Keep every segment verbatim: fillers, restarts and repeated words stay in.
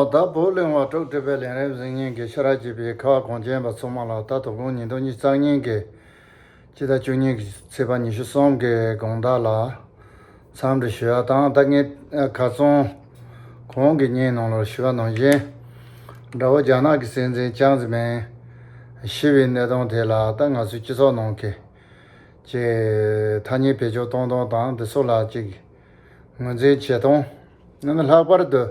ད་བོད་གླིང་བ་དྲུག་བགྲེས་པའི་ལས་རིམ་གཟིགས་མཁན་གྱི་ཤེས་རབ་ཀྱི་བུ་ཁ་བ་གངས་ཅན་པ་ཚང་མ་ལ། ད་དོ་དགོང་ཉིས་སྟོང་ཉི་ཤུ་རྩ་གཉིས་ཀྱི་སྤྱི་ཟླ་བཅུ་གཉིས་ཀྱི་ཚེས་པ་ཉི་ཤུ་གསུམ་གྱི་དགོང་དག་ལ་འཚམས་འདྲི་ཞུ་ཡ་དང་། ད་ངས་ཁ་སང་གོང་གི་བརྙན་ནང་ལ་ཞུ་བ་ནང་བཞིན། དགྲ་བོ་རྒྱ་ནག་གི་སྲིད་འཛིན་ཅང་ཙེ་མིན་ཤི་བའི་གནད་དོན་དེ་ལ། ད་ང་ཚོའི་སྤྱི་ཚོགས་ནང་གི་ཅིག་ཐ་སྙད་བེད་སྤྱོད་གཏོང་སྟངས་དང་དེ་ཚོ་ལ་ཅིག་ངོས་འཛིན་བྱེད་སྟངས། ཨ་ནི་ལྷག་པར་དུ་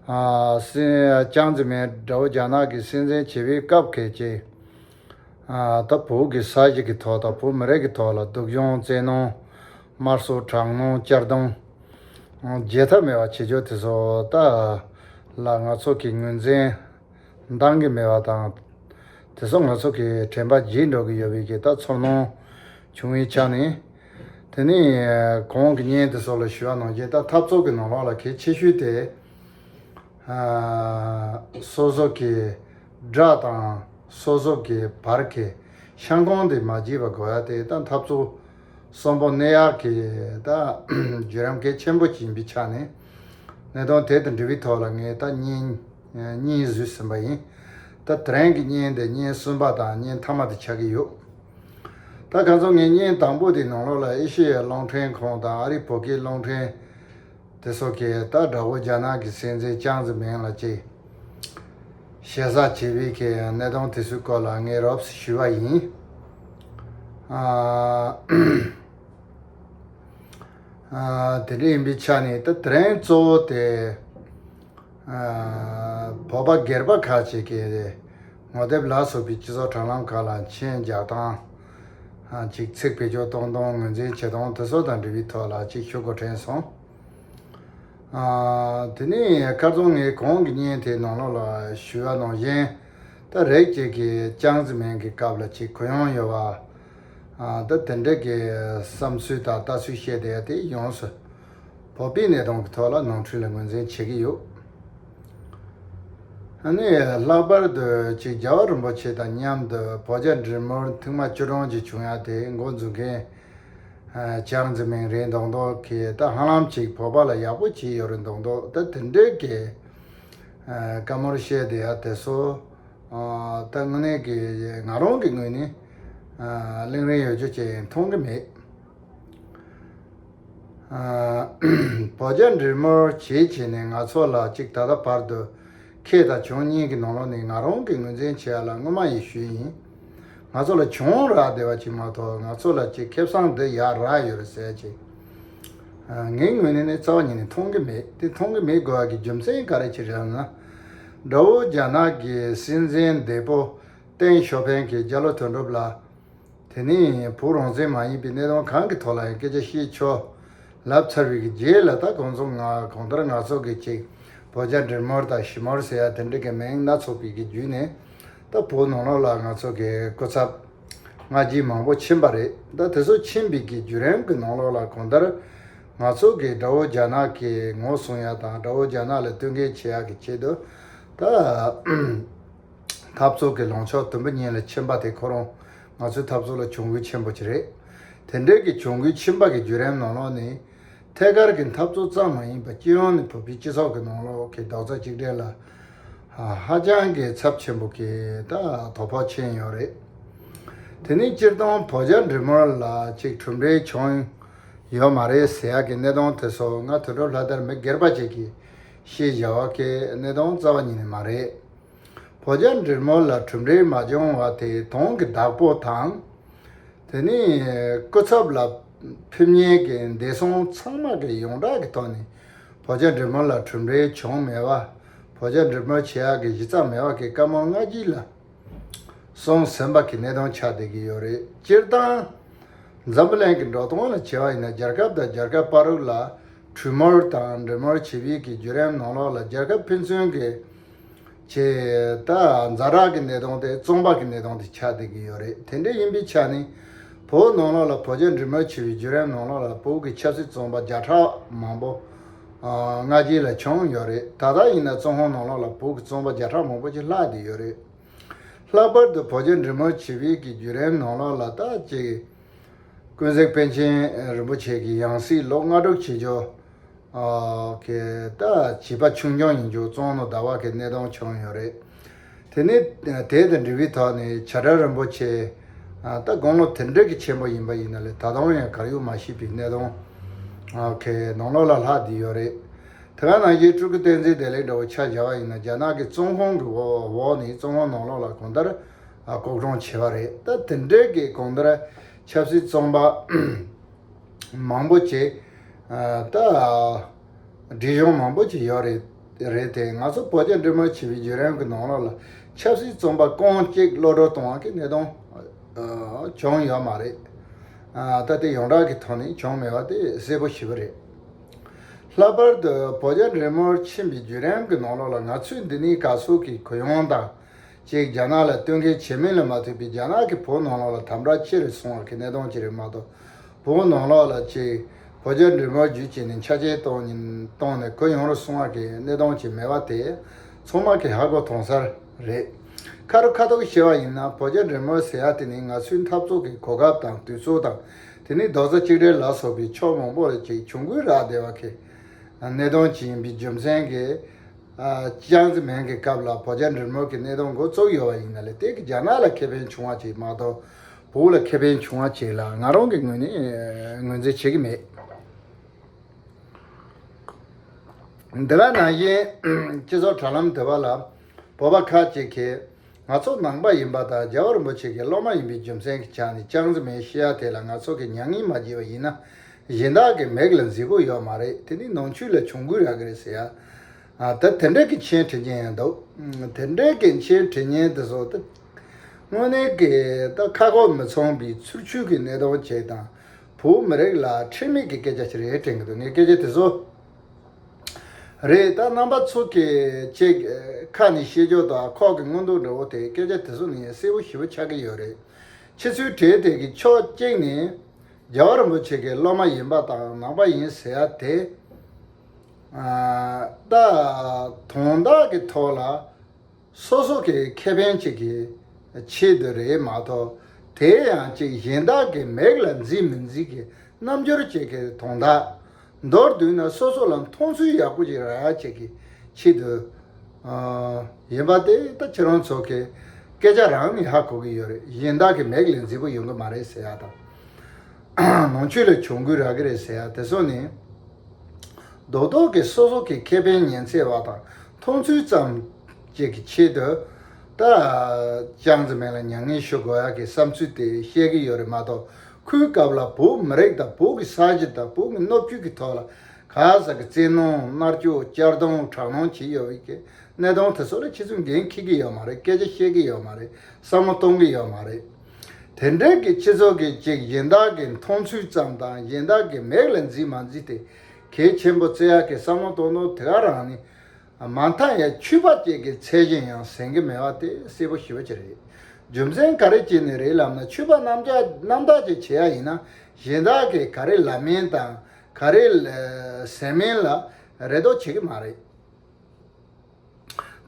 ཨ་སྲིད་ཅང་ཙེ་མིན་དགྲ་བོ་རྒྱ་ནག་གི་སྲིད་འཛིན་བྱེད་པའི་སྐབས་ཀྱི་ཅིག་ཨ་ད་བོད་ཀྱི་ས་གཞི་གི་ཐོག་དང་བོད་མི་རིགས་ཀྱི་ཐོག་ལ་སྡུག་སྦྱོང་བཙན་གནོན། དམར་གསོད། དྲག་གནོན། གཅར་རྡུང་བརྗེད་ཐབས་མེད་པ་བྱེད་རྒྱུ་དེ་ཚོ་ད་ལ་ང་ཚོ་གི་ངོས་འཛིན་འདང་གི་མེད་པ་དང་། དེ་ཚོ་ང་ཚོ་གི་དྲན་པ་བརྗེད་འགྲོ་གི་ཡོད་པའི་གི་ད་ཚོར་སྣང་བྱུང་བའི་ཆ་ནས། དེ་ནས་གོང་གི་བརྙན་དེ་ཚོ་ལ་ཞུ་བ་ནང་བཞིན། ད་འཐབ་རྩོད་ཀྱི་ནང་ལོགས་ལ་གལ་ཆེ་ཤོས་དེ་ཨ་སོ་སོ་གི་དགྲ་དང་སོ་སོ་གི་བར་གྱི་ཤ་འཁོན་དེ་མ་བརྗེད་པ་དགོས་ཡ་དེ། ད་འཐབ་རྩོད་གསོན་པོ་གནས་ཡག་གི་ད་བརྒྱུད་རིམ་གལ་ཆེན་པོ་ཅིག་ཡིན་པའི་ཆ་ནས། གནད་དོན་དེ་དང་འབྲེལ་བའི་ཐོག་ལ་ངས་ད་བརྙན་བརྙན་བཟོས་ཟིན་པ་ཡིན། ད་དེ་རིང་གི་བརྙན་དེ་བརྙན་གསུམ་པ་དང་བརྙན་མཐའ་མ་དེ་ཆགས་ཀྱི་ཡོད། ད་ཁ་སང་ངས་བརྙན་དང་པོ་དེའི་ནང་ལོགས་ལ་ཨེ་ཤེ་ཡའི་རླུང་འཕྲིན་ཁང་དང་ཨ་རིའི་བོད་སྐད་རླུང་འཕྲིན་དེ་ཚོ་གིས་ད་དགྲ་བོ་རྒྱ་ནག་གི་སྲིད་འཛིན་ཅང་ཙེ་མིན་ལ་ཅིག་ཞེ་ས་བྱེད་པའི་གི་གནད་དོན་དེ་ཚོའི་སྐོར་ལ་ངས་རོབ་ཙམ་ཞུས་པ་ཡིན། ཨ་ཨ་དེ་འདྲ་ཡིན་པའི་ཆ་ནས། ད་དེ་རིང་གཙོ་བོ་དེ་ཨ་བོད་པ་སྒེར་པ་ཁག་ཅིག་གིས་ངོ་དེབ་ལ་སོགས་པའི་སྤྱི་ཚོགས་དྲ་ལམ་ཁག་ལ་མཆན་རྒྱག་སྟངས། ཨ་ཅིག་ཚིག་བེད་སྤྱོད་གཏོང་སྟངས། ངོས་འཛིན་བྱེད་སྟངས་དེ་ཚོ་དང་འབྲེལ་བའི་ཐོག་ལ་ཅིག་ཞུ་དགོས་དྲན་སོང་། ཨ་དེ་ནས་ཁ་སང་ངས་གོང་གི་བརྙན་དེའི་ནང་ལོགས་ལ་ཞུས་པ་ནང་བཞིན། ད་རིགས་གཅིག་གིས་ཅང་ཙེ་མིན་གྱི་སྐབས་ལ་ཅིག་གུ་ཡངས་ཡོད་པ། ཨ་ད་དེ་འདྲ་གི་བསམ་ཚུལ་དང་ལྟ་ཚུལ་བཤད་བསྡད་ཡ་དེ་ཡོངས་སུ་བོད་པའི་གནད་དོན་གྱི་ཐོག་ལ་ནོར་འཁྲུལ་ལ་ངོས་འཛིན་བྱེད་ཀྱི་ཡོད། ཨ་ནི་ལྷག་པར་དུ་ཅིག་རྒྱལ་བ་རིན་པོ་ཆེ་དང་མཉམ་དུ་བོད་རྒྱ་འབྲེལ་མོལ་ཐེངས་མ་བཅུ་གྲངས་ཅིག་བྱུང་ཡ་དེ་འགོ་འཛུགས་མཁན་ཨ་ཅང་ཙེ་མིན་རེད་མདོག་མདོག་གིས། ད་ཧ་ལམ་ཅིག་བོད་པ་ལ་ཡག་པོ་བྱས་ཡོད་རེད་མདོག་མདོག་ད་དེ་འདྲའི་གི་ཨ་བཀའ་མོལ་བཤད་བསྡད་ཡ་དེ་ཚོ། ཨ་ད་དངོས་གནས་ཀྱི་ང་རང་གི་ངོས་ནས་ཨ་གླེང་རིན་ཡོད་རྒྱུ་ཅིག་མཐོང་གི་མེད། ཨ་བོད་རྒྱ་འབྲེལ་མོལ་བྱེད་བྱས་ནས་ང་ཚོ་ལ་ཅིག་ད་ལྟ་བར་དུ་ཁེ་དང་གྱོང་གཉིས་ཀྱི་ནང་ལོགས་ནས་ང་རང་གི་ངོས་འཛིན་བྱེད་ཡ་ལ་སྔོན་མ་ཡི་ཞུས་ཡིན། ང་ཚོ་ལ་གྱོང་རག་བསྡད་པ་ཅིག་མ་གཏོགས། ང་ཚོ་ལ་ཅིག་ཁེ་བཟང་འདི་ཡར་རག་ཡོད་རེད་ཟེར་ཅིག་ཨ་ངའི་ངོས་ནས་ནི་རྩ་བ་ཉིད་ནས་མཐོང་གི་མེད། དེ་མཐོང་གི་མེད་དགོས་པ་གི་རྒྱུ་མཚན་ག་རེ་ཅིག་རེད་ན། དགྲ་བོ་རྒྱ་ནག་གི་སྲིད་འཛིན་འདས་པོ་ཏེང་ཞའོ་ཕིང་གིས་རྒྱ་ལོ་དོན་གྲུབ་ལ། དེ་ནས་བོད་རང་བཙན་མ་ཡིན་པའི་གནད་དོན་གང་གི་ཐོག་ལ་ཡང་སྐད་ཆ་བཤད་ཆོག་ལབ་ཚར་བའི་གི་རྗེས་ལ། ད་ཁོང་ཚོ་ང་གང་ལྟར་ང་ཚོ་གི་ཅིག་བོད་རྒྱ་འབྲེལ་མོལ་དང་ཞི་མོལ་ཟེར་ཡ་དེ་འདྲ་གི་མིང་སྣ་ཚོགས་པའི་གི་བརྒྱུད་ནས། ད་བོད་ནང་ལོགས་ལ་ང་ཚོ་གི་སྐུ་ཚབ་སྔ་རྗེས་མང་པོ་ཕྱིན་པ་རེད། ད་དེ་ཚོ་ཕྱིན་པའི་གི་བརྒྱུད་རིམ་གི་ནང་ལོགས་ལ་གང་ལྟར་ང་ཚོ་གི་དགྲ་བོ་རྒྱ་ནག་གི་ངོ་སྲུང་ཡ་དང་། དགྲ་བོ་རྒྱ་ནག་ལ་བསྟུན་མཁས་བྱེད་ཡ་གི་ཆེད་དུ། ད་འཐབ་རྩོད་ཀྱི་ལངས་ཕྱོགས་དུམ་བུ་གཉིས་ལ་ཕྱིན་པ་དེ་ཁོ་རང་ང་ཚོའི་འཐབ་རྩོད་ལ་གྱོང་གུད་ཆེན་པོ་ཅིག་རེད། དེ་འདྲའི་གི་གྱོང་གུད་ཕྱིན་པ་གི་བརྒྱུད་རིམ་ནང་ལོགས་ནས། ཐད་ཀར་གྱི་འཐབ་རྩོད་ཙམ་མ་ཡིན་པར་སྤྱི་ཡོངས་ནས་བོད་པའི་སྤྱི་ཚོགས་ཀྱི་ནང་ལོགས་ཀྱི་རྡོག་རྩ་གཅིག་སྒྲིལ་ལ་ཧ་ཧ་ཅང་གི་ཚབས་ཆེན་པོ་གི་ད་དོ་ཕོག་ཕྱིན་ཡོད་རེད། དེ་ནས་སྤྱིར་བཏང་བོད་རྒྱ་འབྲེལ་མོལ་ལ་ཅིག་གྲུབ་འབྲས་བྱུང་ཡོད་མ་རེད་ཟེར་ཡག་གི་གནད་དོན་དེ་ཚོ་ང་དོན་གྲུབ་ལྷ་དར་མི་སྒེར་པ་ཅིག་གིས་བཤད་བཞག་པ་གི་གནད་དོན་རྩ་བ་ཉིད་ནས་མ་རེད། བོད་རྒྱ་འབྲེལ་མོལ་ལ་གྲུབ་འབྲས་མ་བྱུང་བ་དེ་དོན་གྱི་བདག་པོ་དང་། དེ་ནས་སྐུ་ཚབ་ལ་ཕེབས་མཁན་གྱི་བདེ་སྲུང་ཚང་མ་གི་ཡོངས་གྲགས་ཀྱི་ཐོག་ནས་བོད་རྒྱ་འབྲེལ་མོལ་ལ་གྲུབ་འབྲས་བྱུང་མེད་པ། བོད་རྒྱ་འབྲེལ་མོལ་བྱེད་ཡག་གི་གཞི་རྩ་མེད་པ་གི་བཀའ་མོལ་སྔ་རྗེས་ལ་གསུངས་ཟིན་པ་གི་གནད་དོན་ཆགས་བསྡད་ཀྱི་ཡོད་རེད། སྤྱིར་བཏང་འཛམ་བུ་གླིང་གི་འགྲོ་སྟངས་ལ་བྱས་པ་ཡིན་ན། རྒྱལ་ཁབ་དང་རྒྱལ་ཁབ་བར་དུ་ལ་གྲོས་མོལ་དང་འབྲེལ་མོལ་བྱེད་པའི་གི་བརྒྱུད་རིམ་ནང་ལོགས་ལ་རྒྱལ་ཁབ་ཕན་ཚུན་གྱི་ཆེ་ད་ཛ་དྲག་གི་གནད་དོན་དེ་བཙོང་པ་གི་གནད་དོན་དེ་ཆགས་བསྡད་ཀྱི་ཡོད་རེད། དེ་འདྲ་ཡིན་པའི་ཆ་ནས་བོད་ནང་ལོགས་ལ་བོད་རྒྱ་འབྲེལ་མོལ་བྱེད་པའི་བརྒྱུད་རིམ་ནང་ལོགས་ལ་བོད་ཀྱི་ཆབ་སྲིད་བཙོང་པ་བརྒྱ་ཕྲག་མང་པོ་ཨ་སྔ་རྗེས་ལ་བྱུང་ཡོད་རེད། ད་ལྟ་ཡིན་ན་བཙོན་ཁང་ནང་ལོགས་ལ་བོད་ཀྱི་བཙོང་པ་བརྒྱ་ཕྲག་མང་པོ་ཅིག་ལྷག་བསྡད་ཡོད་རེད། ལྷག་པར་དུ་བོད་རྒྱ་འབྲེལ་མོལ་བྱེད་པའི་གི་བརྒྱུད་རིམ་ནང་ལོགས་ལ་ད་ཅིག་ཀུན་གཟིགས་པཎ་ཆེན་རིན་པོ་ཆེ་གི་ཡང་སྲིད་ལོ་ལྔ་དྲུག་བྱེད་རྒྱུ་ ཨ་ཀེ་ད་བྱིས་པ་ཆུང་ཆུང་ཡིན་རྒྱུ་གཙང་ནོར་ཟླ་བ་གི་གནས་སྟངས་བྱུང་ཡོད་རེད། དེ་ནས་དེ་དང་འབྲེལ་བའི་ཐོག་ནས་བྱ་བྲལ་རིན་པོ་ཆེ་ཨ་ད་དགུང་ལོ་དེ་འདྲ་གི་ཆེན་པོ་ཡིན་པ་ཡིན་ན་ལས་ད་དུང་ཡང་གར་ཡོད་མ་ཤེས་པའི་གནས་སྟངས་ཨ་ཀེ་ནང་ལོགས་ལ་ལྷག་བསྡད་ཡོད་རེད། དེ་ག་ནང་བཞིན་སྤྲུལ་སྐུ་བསྟན་འཛིན་བདེ་ལེགས་འདྲ་བོ་ཆ་བཞག་པ་ཡིན་ན་རྒྱ་ནག་གི་བཙོན་ཁང་གི་འོག་འོག་ནས་བཙོན་ཁང་ནང་ལོགས་ལ་གང་ལྟར་ཨ་ལྐོག་གྲོང་བྱས་པ་རེད། ད་དེ་འདྲའི་གི་གང་ལྟར་ཆབ་སྲིད་བཙོན་པ་མང་པོ་ཅིག་ཨ་ད་སྒྲིག་གཞུང་མང་པོ་ཅིག་ཡོད་རེད། རེད་དེ་ང་ཚོ་བོད་རྒྱ་འབྲེལ་མོལ་བྱེད་པའི་བརྒྱུད་རིམ་གི་ནང་ལོགས་ལ་ཆབ་སྲིད་བཙོན་པ་རྐང་གཅིག་གློད་གྲོལ་གཏོང་བ་གི་གནས་སྟངས་ཨ་བྱུང་ཡོད་མ་རེད། ཨ་ད་དེ་ཡོངས་གྲགས་ཀྱི་ཐོག་ནས་བྱུང་མེད་པ་དེ་གསལ་པོ་ཞེ་པོ་རེད། ལྷག་པར་དུ་བོད་རྒྱ་འབྲེལ་མོལ་ཕྱིན་པའི་བརྒྱུད་རིམ་གྱི་ནང་ལོགས་ལ་ང་ཚོས་འདི་ནས་ག་ཚོད་ཀྱི་གུ་ཡངས་དང་ཅིག་རྒྱ་ནག་ལ་བསྟུན་མཁས་བྱེད་མིན་ལ་མ་ལྟོས་པའི་རྒྱ་ནག་གི་བོད་ནང་ལོགས་ལ་དམ་དྲག་ཆེ་རུ་སོང་བ་གི་གནས་སྟངས་ཅིག་རེད་མ་གཏོགས། བོད་ནང་ལོགས་ལ་ཅིག་བོད་རྒྱ་འབྲེལ་མོལ་བརྒྱུད་བྱས་ནས་ཆ་ཆེན་གཏོང་ཉིན་གཏོང་ནས་གུ་ཡངས་རུ་སོང་བ་གི་གནས་སྟངས་ཅིག་མེད་པ་དེ་ཚང་མ་གི་ཧ་གོ་མཐོང་གསལ་རེད། ཁ་རུ་ཁ་ཐུག་བཤད་པ་ཡིན་ན་བོད་རྒྱ་འབྲེལ་མོལ་ཟེར་ཡ་དེ་ནི་ང་ཚོའི་འཐབ་རྩོད་ཀྱི་གོ་སྐབས་དང་དུས་ཚོད་དང་དེ་ནི་རྡོག་རྩ་གཅིག་སྒྲིལ་ལ་སོགས་པའི་ཕྱོགས་མང་པོ་ལ་ཅིག་གྱོང་གུན་རག་བསྡད་པ་གི་གནད་དོན་ཅིག་ཡིན་པའི་རྒྱུ་མཚན་གྱིས། ཨ་ཅང་ཙེ་མེན་གྱི་སྐབས་ལ་བོད་རྒྱ་འབྲེལ་མོལ་གྱི་གནད་དོན་འགོ་བཙུགས་ཡོད་པ་ཡིན་ན་ལས་དེ་གི་རྒྱ་ནག་ལ་ཁེ་ཕན་བྱུང་བ་ཅིག་མ་གཏོགས་བོད་ལ་ཁེ་ཕན་བྱུང་བ་ཅིག་ལ་ང་རང་གི་ངོས་ནས་ངོས་འཛིན་བྱེད་ཀྱི་མེད། འདི་ག་ནང་བཞིན་སྤྱི་ཚོགས་དྲ་ལམ་དེ་བ་ལ་བོད་པ་ཁག་ཅིག་གིས་ང་ཚོ་ནང་པ་ཡིན་པ་དང་རྒྱལ་བ་རིན་པོ་ཆེ་གི་སློབ་མ་ཡིན་པའི་རྒྱུ་མཚན་གྱི་ཆ་ནས་ཅང་ཙེ་མེན་བཤད་ཡ་དེ་ལ་ང་ཚོ་གི་མྱ་ངན་མ་བརྗེད་པ་ཡིན་ན་གཞན་དག་གི་མིག་ལ་མཛེས་པོ་ཡོད་མ་རེད། དེ་ནི་ནང་ཆོས་ལ་གྱོང་གུན་རག་གི་རེད་ཟེར་ཡ། ཨ་ད་དེ་འདྲ་གི་མཆན་བྲིས་མཁན་ཡང་འདུག་དེ་འདྲ་གི་མཆན་བྲིས་མཁན་དེ་ཚོ་ད་དངོས་གནས་ཀྱི་ད་ཁ་ཁོག་མི་ཚང་བའི་ཚུལ་འཆོས་ཀྱི་གནད་དོན་ཅིག་དང་བོད་མི་རིགས་ལ་ཁྲེལ་མེད་ཀྱི་སྐད་ཆ་ཞིག་རེད་དྲན་གི་འདུག་ངས་སྐད་ཆ་དེ་ཚོ་རེད། ད་རྣམ་པ་ཚོ་གི་ཅིག་ཁ་ནས་བཤད་རྒྱུ་དང་ཁོག་གི་མངོན་འདོད་འདྲ་བོ་དེ་སྐད་ཆ་དེ་ཚོ་ནི་གསལ་པོ་ཞེ་པོ་ཆགས་ཀྱི་ཡོད་རེད། ཁྱེད་ཚོའི་གྲས་དེ་གི་ཕྱོགས་གཅིག་ནས་རྒྱལ་བ་རིན་པོ་ཆེ་གི་སློབ་མ་ཡིན་པ་དང་ནང་པ་ཡིན་ཟེར་ཡ་དེ། ཨ་ད་དོན་དག་གི་ཐོག་ལ་སོ་སོ་གི་ཁེ་ཕན་ཅིག་གི་ཆེད་དུ་རེད་མ་གཏོགས་དེ་ཡང་ཅིག་གཞན་དག་གི་མིག་ལ་མཛེས་མི་མཛེས་ཀྱི་རྣམ་འགྱུར་ཅིག་གི་དོན་དག་མདོར་བསྡུས་ན་སོ་སོ་ལ་མཐོང་ཚུལ་ཡག་པོ་ཅིག་རག་ཡ་ཅིག་གི་ཆེད་དུ། ཨ་ཡིན་པ་དེ་ད་ཁྱེད་རང་ཚོ་གི་སྐད་ཆ་རང་ནས་ཧ་གོ་གི་ཡོད་རེད། གཞན་དག་གི་མིག་ལ་མཛེས་པོ་ཡོང་གི་མ་རེད་ཟེར་ཡ་དང་། ནང་ཆོས་ལ་གྱོང་གུན་རག་གི་རེད་ཟེར་ཡ་དེ་ཚོ་ནི། རྡོག་རྡོག་གི་སོ་སོ་གི་ཁེ་ཕན་ཉེན་ཚད་པ་དང་མཐོང་ཚུལ་ཙམ་ཅིག་གི་ཆེད་དུ། ད་ཅང་ཙེ་མེན་ལ་མྱ་ངན་ཞུ་དགོས་ཡ་གི་བསམ་ཚུལ་དེ་བཤད་གི་ཡོད་རེད་མ་གཏོགས་ཁོའི་སྐབས་ལ་བོད་མི་རིགས་དང་བོད་ཀྱི་ས་གཞི་དང་བོད་ཀྱི་སྣོད་བཅུད་ཀྱི་ཐོག་ལ། ག་ས་གི་བཙན་གནོན་མནར་གཅོད་གཅར་རྡུང་དྲག་གནོན་བྱས་ཡོད་པའི་གི་གནད་དོན་དེ་ཚོ་ལ་ཁྱེད་ཚོས་འགན་འཁྱེར་གི་ཡོད་མ་རེད། སྐད་ཆ་བཤད་གི་ཡོད་མ་རེད། བསམ་བློ་གཏོང་གི་ཡོད་མ་རེད། དེ་འདྲའི་གི་སྤྱི་ཚོགས་ཀྱི་ཅིག་གཞན་དག་གི་མཐོང་ཚུལ་ཙམ་དང་གཞན་དག་གི་མིག་ལ་མཛེས་མ་མཛེས་དེ་གལ་ཆེན་པོ་བརྩི་ཡག་གི་བསམ་བློ་གཏོང་སྟངས་དེ་ག་རང་ནི་མ་མཐའ་ཡང་ཆོས་པ་ཅིག་གི་ཚད་གཞི་ཡང་ཟིན་གི་མེད་པ་དེ་གསལ་པོ་ཞེ་པོ་ཅིག་རེད། རྒྱུ་མཚན་ག་རེ་བྱས་ནས་རེད་ལབ་ན་ཆོས་པ་རྣམ་དག་རྣམ་དག་ཅིག་བྱེད་ཡ་ཡིན་ན་གཞན་དག་གི་ག་རེ་ལབ་མིན་དང་། ག་རེ་ལ་ཟེར་མིན་ལ་རེ་དོགས་བྱེད་ཀྱི་མ་རེད།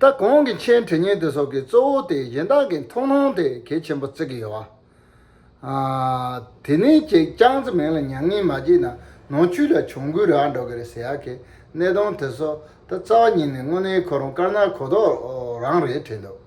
ད་གོང་གི་མཆན་བྲིས་མཁན་དེ་ཚོ་གི་གཙོ་བོ་དེ་གཞན་དག་གི་མཐོང་སྣང་དེ་གལ་ཆེན་པོ་བརྩི་གི་ཡོད་པ། ཨ་དེ་ནས་ཅིག་ཅང་ཙེ་མེན་ལ་མྱ་ངན་མ་བརྗེད་ན་ནང་ཆོས་ལ་གྱོང་གུན་རག་འགྲོ་གི་རེད་ཟེར་ཡག་གི་གནད་དོན་དེ་ཚོ་ད་རྩ་བ་ཉིད་ནས་དངོས་གནས་ཁོ་རང་དཀར་ནག་གོ་ལྡོག་རང་རེད་དྲན་འདུག་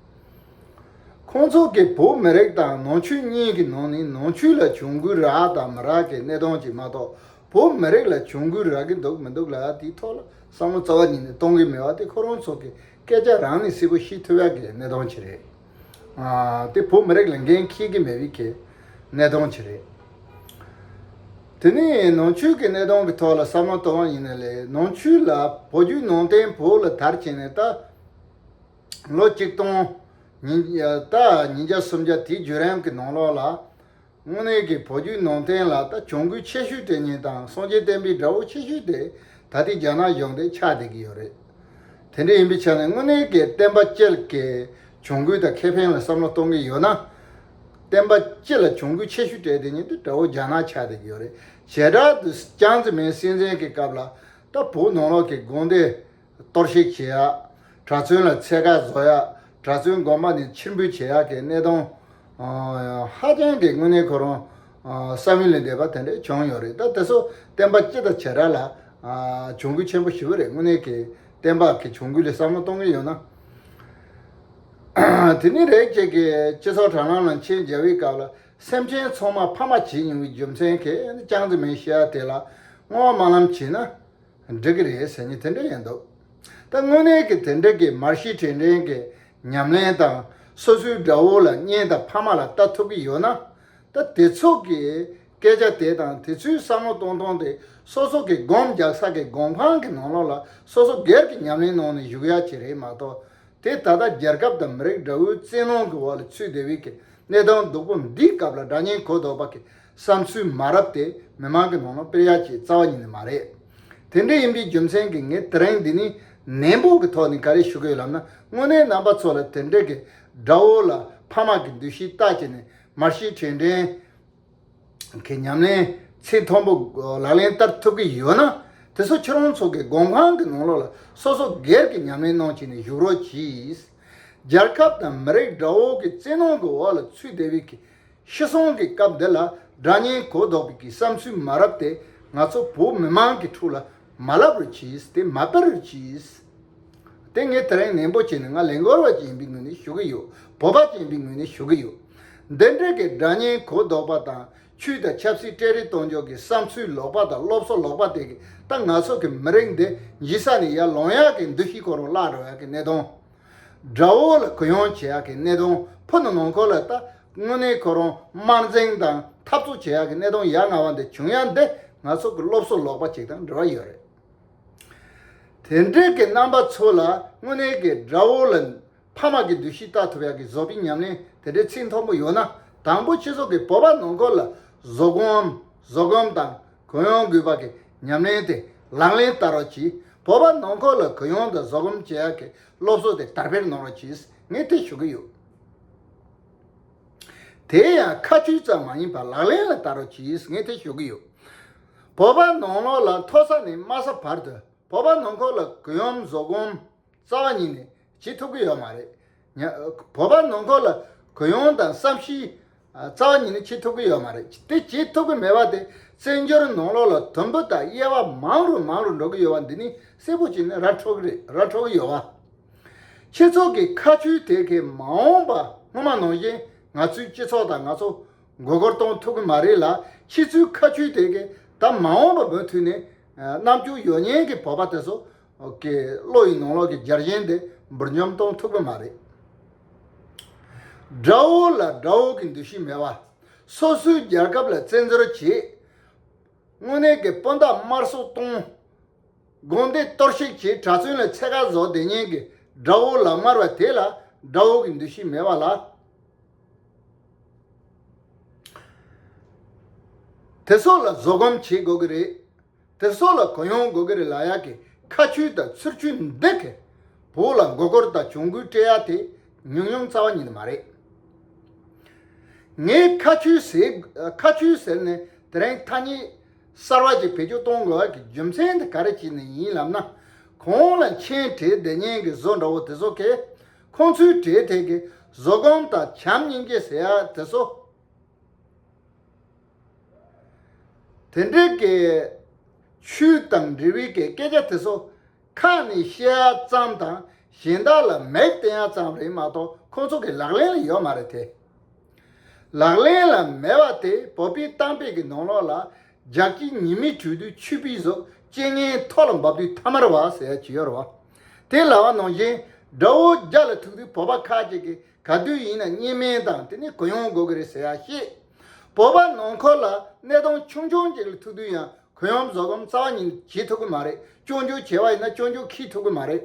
ཁོང་ཚོ་གིས་བོད་མི་རིགས་དང་ནང་ཆོས་གཉིས་ཀྱི་ནང་ནས་ནང་ཆོས་ལ་གྱོང་གུན་རག་དང་མི་རག་གི་གནད་དོན་ཅིག་མ་གཏོགས་བོད་མི་རིགས་ལ་གྱོང་གུན་རག་གི་འདུག་མི་འདུག་ལ་དེའི་ཐོག་ལ་བསམ་བློ་རྩ་བ་ཉིད་ནས་གཏོང་གི་མེད་པ་དེ་ཁོ་རང་ཚོ་གི་སྐད་ཆ་རང་ནས་གསལ་པོ་ཤེས་ཐུབ་ཡག་གི་གནད་དོན་ཅིག་རེད། ཨ་དེ་བོད་མི་རིགས་ལ་འགན་འཁྱེར་གི་མེད་པའི་གི་གནད་དོན་ཅིག་རེད། དེ་ནས་ནང་ཆོས་ཀྱི་གནད་དོན་གྱི་ཐོག་ལ་བསམ་བློ་གཏོང་བ་ཡིན་ན་ལས་ནང་ཆོས་ལ་བོད་བརྒྱུད་ནང་བསྟན་བོད་ལ་དར་ཕྱིན་ནས་ད། ལོ་གཅིག་སྟོང་ཉིས་ད་ཉིས་བརྒྱ་སུམ་བརྒྱ་དེའི་བརྒྱུད་རིམ་གྱི་ནང་ལོགས་ལ་དངོས་གནས་ཀྱི་བོད་བརྒྱུད་ནང་བསྟན་ལ་ད་གྱོང་གུན་ཆེ་ཤོས་སྤྲད་མཁན་དང་སངས་རྒྱས་བསྟན་པའི་དགྲ་བོ་ཆེ་ཤོས་དེ་ད་ལྟའི་རྒྱ་ནག་གཞུང་དེ་ཆགས་བསྡད་ཀྱི་ཡོད་རེད། དེ་འདྲ་ཡིན་པའི་ཆ་ནས་དངོས་གནས་ཀྱི་བསྟན་པ་སྤྱི་ལ་གི་གྱོང་གུན་དང་ཁེ་ཕན་ལ་བསམ་བློ་གཏོང་གི་ཡོད་ན། བསྟན་པ་སྤྱི་ལ་གྱོང་གུན་ཆེ་ཤོས་སྤྲད་བསྡད་མཁན་དེ་དགྲ་བོ་རྒྱ་ནག་ཆགས་བསྡད་ཀྱི་ཡོད་རེད། བྱེ་བྲག་ཏུ་ཅང་ཙེ་མིན་སྲིད་འཛིན་གྱི་སྐབས་ལ་ད་བོད་ནང་ལོགས་ཀྱི་དགོན་སྡེ། གཏོར་བཤིག་བྱེད་ཡ། གྲྭ་བཙུན་ལ་ཚད་བཀག་བཟོ་ཡ། གྲྭ་བཙུན་དགོན་པ་ནས་ཕྱིར་འབུད་བྱེད་ཡ་གི་གནད་དོན། ཨ་ཧ་ཅང་གི་དངོས་གནས་ཁོ་རང་ཨ་བསམ་ཡུལ་ལས་འདས་པ་དེ་འདྲ་བྱུང་ཡོད་རེད། ད་དེ་ཚོ་བསྟན་པ་སྤྱི་དང་བྱེ་བྲག་ལ་ ཨ། གྱོང་གུད་ཆེན་པོ་ཞེ་པོ་རེད། དངོས་གནས་ཀྱི་བསྟན་པ་གི་གྱོང་གུད་ལ་བསམ་བློ་གཏོང་གི་ཡོད་ན། དེ་ནི་རེད། ཅིག་གི་སྤྱི་ཚོགས་དྲ་ལམ་ལ་མཆན་རྒྱག་པའི་སྐབས་ལ། སེམས་ཅན་ཚང་མ་ཕ་མ་བྱེད་མྱོང་བའི་རྒྱུ་མཚན་གྱིས་ཅང་ཙེ་མིན་བཤད་ཡ་དེ་ལ་བསྔོ་བ་སྨོན་ལམ་བྱས་ན་འགྲིག་གི་རེད་ཟེར་མཁན་དེ་འདྲ་ཡིན་འདུག་ད་དངོས་གནས་ཀྱི་དེ་འདྲ་གི་མར་ཤེས་དྲིན་དྲན་གྱི་ཉམས་ལེན་དང་། སོ་སོའི་དགྲ་བོ་ལ་གཉེན་དང་ཕ་མ་ལ་ལྟ་ཐུབ་ཀྱི་ཡོད་ན། ད་དེ་ཚོ་གི་སྐད་ཆ་དེ་དང་དེ་ཚོའི་བསམ་བློ་གཏོང་སྟངས་དེ་སོ་སོ་གི་སྒོམ་རྒྱག་ས་གི་སྒོམ་ཁང་གི་ནང་ལོགས་ལ་སོ་སོ་སྒེར་གྱི་ཉམས་ལེན་ནང་ནས་བཞུགས་ཡ་ཅིག་རེད་མ་གཏོགས། དེ་ད་ལྟ་རྒྱལ་ཁབ་དང་མི་རིགས་དགྲ་བོའི་བཙན་གནོན་གྱི་འོག་ལ་ཚུད་བསྡད་པའི་གི་གནས་སྟངས་སྡུག་པོ་འདིའི་སྐབས་ལ་དགྲ་གཉེན་གོ་ལྡོག་པ་གི་བསམ་ཚུལ་མ་རབས་དེ་མི་མང་གི་ནང་ལ་སྤེལ་ཡ་ཅིག་རྩ་བ་ཉིད་ནས་མ་རེད། དེ་འདྲ་ཡིན་པའི་རྒྱུ་མཚན་གྱིས་ངས་དེ་རིང་འདི་ནི་ནན་པོ་གི་ཐོག་ནས་ག་རེ་ཞུ་གི་ཡོད་ལབ་ན། དངོས་གནས་རྣམ་པ་ཚོ་ལ་དེ་འདྲ་གི་དགྲ་བོ་ལ་ཕ་མ་གི་འདུ་ཤེས་ལྟ་བྱས་ནས་མར་ཤེས་དྲིན་དྲན་གྱི་ཉམས་ལེན་ཚད་མཐོན་པོ་ལག་ལེན་བསྟར་ཐུབ་ཀྱི་ཡོད་ན། དེ་ཚོ་ཁྱེད་རང་ཚོ་གི་སྒོམ་ཁང་གི་ནང་ལོགས་ལ་སོ་སོ་སྒེར་གྱི་ཉམས་ལེན་གནང་བྱས་ནས་བཞུགས་རོགས་གྱིས། རྒྱལ་ཁབ་དང་མི་རིགས་དགྲ་བོ་གི་བཙན་གནོན་གྱི་འོག་ལ་ཚུད་བསྡད་པའི་གི་ཤི་གསོན་གྱི་སྐབས་འདི་ལ་དགྲ་གཉེན་གོ་ལྡོག་པའི་གི་བསམ་ཚུལ་མ་རབས་དེ་ང་ཚོ་བོད་མི་མང་གི་ཁྲོད་ལ་མ་ལབ་རོགས་གྱིས། དེ་མ་སྤེལ་རོགས་གྱིས། དེ་ངས་དེ་རིང་ནན་པོ་བྱས་ནས་ང་ལས་འགུལ་བ་ཅིག་ཡིན་པའི་ངོས་ནས་ཞུ་གི་ཡོད། བོད་པ་ཅིག་ཡིན་པའི་ངོས་ནས་ཞུ་གི་ཡོད། འདི་འདྲ་གི་དགྲ་གཉེན་གོ་ལྡོག་པ་དང་ཆོས་དང་ཆབ་སྲིད་སྤྲད་རེས་གཏོང་ཕྱོགས་ཀྱི་བསམ་ཚུལ་ལོག་པ་དང་སློབ་གསོ་ལོག་པ་དེ་གི་ད་ང་ཚོ་གི་མི་རིགས་འདི་འཇིག་ས་ནས་ཡར་ལོང་ཡག་གི་འདུ་ཤེས་ཁོ་རང་བརླག་འགྲོ་ཡག་གི་གནད་དོན། དགྲ་བོ་ལ་གུ་ཡངས་བྱེད་ཡག་གི་གནད་དོན། ཕུ་ནུ་ནང་ཁུལ་ལ་ད་དངོས་གནས་ཁོ་རང་དམར་འཛིང་དང་འཐབ་རྩོད་བྱེད་ཡག་གི་གནད་དོན་ཡ་ང་བ་འདི་བྱུང་ཡ་འདི་ང་ཚོ་གི་སློབ་གསོ་ལོག་པ་ཅིག་དང་འབྲེལ་བ་ཡོད་རེད། དེ་འདྲའི་གི་རྣམ་པ་ཚོ་ལ་དངོས་གནས་ཀྱི་དགྲ་བོ་ལ་ཕ་མ་གི་འདུ་ཤེས་ལྟ་ཐུབ་ཡག་གི་བཟོ་པའི་ཉམས་ལེན་དེ་འདྲའི་ཚད་མཐོན་པོ་ཡོད་ན། དང་པོ་སྤྱི་ཚོགས་ཀྱི་བོད་པ་ནང་ཁུལ་ལ་བཟོད་སྒོམ་བཟོད་སྒོམ་དང་གུ་ཡངས་དགོས་པ་གི་ཉམས་ལེན་དེ་ལག་ལེན་བསྟར་རོགས་གྱིས། བོད་པ་ནང་ཁུལ་ལ་གུ་ཡངས་དང་བཟོད་སྒོམ་བྱེད་ཡག་གི་སློབ་གསོ་དེ་དར་སྤེལ་གནང་རོགས་གྱིས། ངས་དེ་ཞུ་གི་ཡོད། དེ་ཡང་ཁ་མཆུ་ཙམ་མ་ཡིན་པར་ལག་ལེན་ལ་བསྟར་རོགས་གྱིས། ངས་དེ་ཞུ་གི་ཡོད། བོད་པ་ནང་ལོགས་ལ་མཐོ་ས་ནས་དམའ་ས་བར་དུ་བོད་པ་ནང་ཁུལ་ལ་གུ་ཡངས་བཟོད་སྒོམ་རྩ་བ་ཉིད་ནས་བྱེད་ཐུབ་ཀྱི་ཡོད་མ་རེད། ཉ- བོད་པ་ནང་ཁུལ་ལ་གུ་ཡངས་དང་བསམ་ཤེས་ཨ་རྩ་བ་ཉིད་ནས་བྱེད་ཐུབ་ཀྱི་ཡོད་མ་རེད། དེ་བྱེད་ཐུབ་ཀྱི་མེད་པ་དེ་བཙན་བྱོལ་ནང་ལོགས་ལ་དུམ་བུ་དང་དབྱེ་བ་མང་རུ་མང་རུ་འགྲོ་གི་ཡོད་པ་འདི་ནི་གསལ་པོ་བྱས་ནས་ར་འཕྲོད་ཀྱི་རེད། ར་འཕྲོད་ཀྱི་ཡོད་པ། ཁྱེད་ཚོ་གི་ཁ་མཆུ་དེ་གའི་མ་འོངས་པ་སྔོན་མ་ནང་བཞིན་ང་ཚོའི་སྤྱི་ཚོགས་དང་ང་ཚོ་མགོ་སྐོར་གཏོང་ཐུབ་ཀྱི་མ་རེད་ལ། ཁྱེད་ཚོའི་ཁ་མཆུ་དེ་གའི་ད་མ་འོངས་པ་མུ་མཐུད་ནས་ཨ་རྣམ་འགྱུར་ཡོད་མཁན་གྱི་བོད་པ་དེ་ཚོ་གི་བློ་ཡི་ནང་ལོགས་ཀྱི་རྒྱལ་ཞེན་དེ་འབུར་འཇོམས་གཏོང་ཐུབ་ཀྱི་མ་རེད། དགྲ་བོ་ལ་དགྲ་བོ་གི་འདུ་ཤེས་མེད་པ། སོ་སོའི་རྒྱལ་ཁབ་ལ་བཙན་འཛུལ་བྱེད། དངོས་གནས་ཀྱི་སྤུན་ཟླ་དམར་གསོད་གཏོང་། དགོན་སྡེ་གཏོར་བཤིག་བྱེད། གྲྭ་བཙུན་ལ་ཚད་བཀག་བཟོ་བསྡད་མཁན་གྱི་དགྲ་བོ་ལག་དམར་བ་དེ་ལ་དགྲ་བོ་གི་འདུ་ཤེས་མེད་པ་ལ། དེ་ཚོ་ལ་བཟོད་སྒོམ་བྱེད་དགོས་ཀྱི་རེད། དེ་ཚོ་ལ་གུ་ཡངས་དགོས་ཀྱི་རེད་ལབ་ཡག་གི་ཁ་མཆུ་དང་ཚུར་མཆུ་འདི་གིས་བོད་ལ་མགོ་སྐོར་དང་གྱོང་གུད་སྤྲད་ཡག་དེ་ཉུང་ཉུང་རྩ་བ་ཉིད་ནས་མ་རེད། ངས་ཁ་མཆུ་ཟེར། ཁ་མཆུ་ཟེར་ནས་དེ་རིང་ཐ་སྙད་གསར་བ་ཅིག་བེད་སྤྱོད་གཏོང་དགོས་པ་གི་རྒྱུ་མཚན་དེ་ག་རེ་བྱས་ནས་ཡིན་ལབ་ན། གོང་ལ་མཆན་བྲིས་བསྡད་མཁན་གྱི་བཟོ་འདྲ་བོ་དེ་ཚོ་གིས་ཁོང་ཚོའི་གྲས་དེ་གི་བཟོད་སྒོམ་དང་བྱམས་སྙིང་རྗེ་ཟེར་ཡག་དེ་ཚོ། དེ་འདྲའི་གི་ཆོས་དང་འབྲེལ་བའི་གི་སྐད་ཆ་དེ་ཚོ་ཁ་ནས་བཤད་ཡག་ཙམ་དང་གཞན་དག་ལ་མིག་བསྟན་ཡག་ཙམ་རེད་མ་གཏོགས་ཁོང་ཚོ་གི་ལག་ལེན་ལ་ཡོད་མ་རེད་དེ། ལག་ལེན་ལ་མེད་པ་དེ་བོད་པའི་གཏམ་དཔེ་གི་ནང་ལོགས་ལ་རྒྱགས་ཀྱི་ཉི་མའི་དྲོད་དུས་ཆུ་བུར་བཟོ། རྐྱེན་ངན་ཐོག་ལ་འབབ་དུས་ཐ་མལ་པ་ཟེར་ཡག་ཅིག་ཡོད་རེད་བ། དེ་ལབ་པ་ནང་བཞིན་དགྲ་བོ་རྒྱ་ལ་ཐུག་དུས་བོད་པ་ཁ་ཅིག་གིས་ག་དུས་ཡིན་ན་གཉིས་སྨན་དང་དེ་ནས་གུ་ཡངས་དགོས་ཀྱི་རེད་ཟེར་ཡག་བཤད། བོད་པ་ནང་ཁུལ་ལ་གནས་སྟངས་ཆུང་ཆུང་ཅིག་ལ་ཐུག་དུས་ཡང་གུ་ཡངས་བཟོད་སྒོམ་རྩ་བ་ཉིད་ནས་བྱེད་ཐུབ་ཀྱི་མ་རེད། སྐྱོན་བརྗོད་བྱས་པ་ཡིན་ན་སྐྱོན་བརྗོད་འཁྱེར་ཐུབ་ཀྱི་མ་རེད།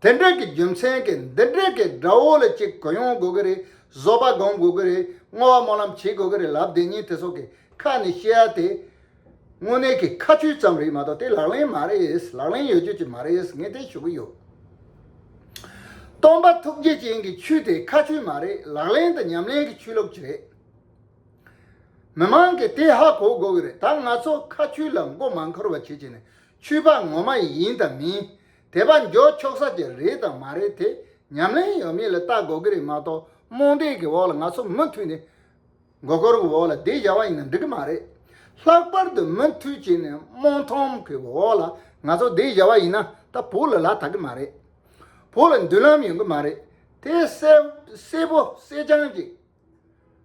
དེ་འདྲ་གི་རྒྱུ་མཚན་གྱིས་འདི་འདྲ་གི་དགྲ་བོ་ལ་ཅིག་གུ་ཡངས་དགོས་ཀྱི་རེད། བཟོད་པ་སྒོམ་དགོས་ཀྱི་རེད། བསྔོ་བ་སྨོན་ལམ་བྱེད་དགོས་ཀྱི་རེད་ལབ་བསྡད་མཁན་དེ་ཚོ་གི་ཁ་ནས་བཤད་ཡག་དེ། དངོས་གནས་ཀྱི་ཁ་མཆུ་ཙམ་རེད་མ་གཏོགས་དེ་ལག་ལེན་མ་རེད། ལག་ལེན་ཡོད་རྒྱུ་ཅིག་མ་རེད། ངས་དེ་ཞུ་གི་ཡོད། སྟོན་པ་ཐུགས་རྗེ་ཅན་གྱི་ཆོས་དེ་ཁ་མཆུ་མ་རེད། ལག་ལེན་དང་ཉམས་ལེན་གྱི་ཆོས་ལུགས་ཅིག་རེད། མི་མང་གིས་དེ་ཧ་གོ་དགོས་ཀྱི་རེད། ད་ང་ཚོ་ཁ་མཆུ་ལ་མགོ་མ་འཁོར་བ་བྱེད་ཀྱི་ནས་ཆོས་པ་ངོ་མ་ཡིན་དང་མིན། དད་པ་འཇོག་ཆོག་ས་ཅིག་རེད་དང་མ་རེད་དེ་ཉམས་ལེན་ཡོད་མེད་ལ་ལྟ་དགོས་ཀྱི་རེད་མ་གཏོགས་རྨོངས་དད་ཀྱི་འོག་ལ་ང་ཚོ་མུ་མཐུད་ནས་མགོ་སྐོར་གྱི་འོག་ལ་བསྡད་བཞག་པ་ཡིན་ན་འགྲིག་གི་མ་རེད། ལྷག་པར་དུ་མུ་མཐུད་བྱས་ནས་རྨོངས་མཐོང་གི་འོག་ལ་ང་ཚོ་བསྡད་བཞག་པ་ཡིན་ན་ད་བོད་ལ་ལ་དག་གི་མ་རེད། བོད་ལ་མདུན་ལམ་ཡོང་གི་མ་རེད། དེ་གསལ་གསལ་པོ་གསལ་རྐྱང་གི་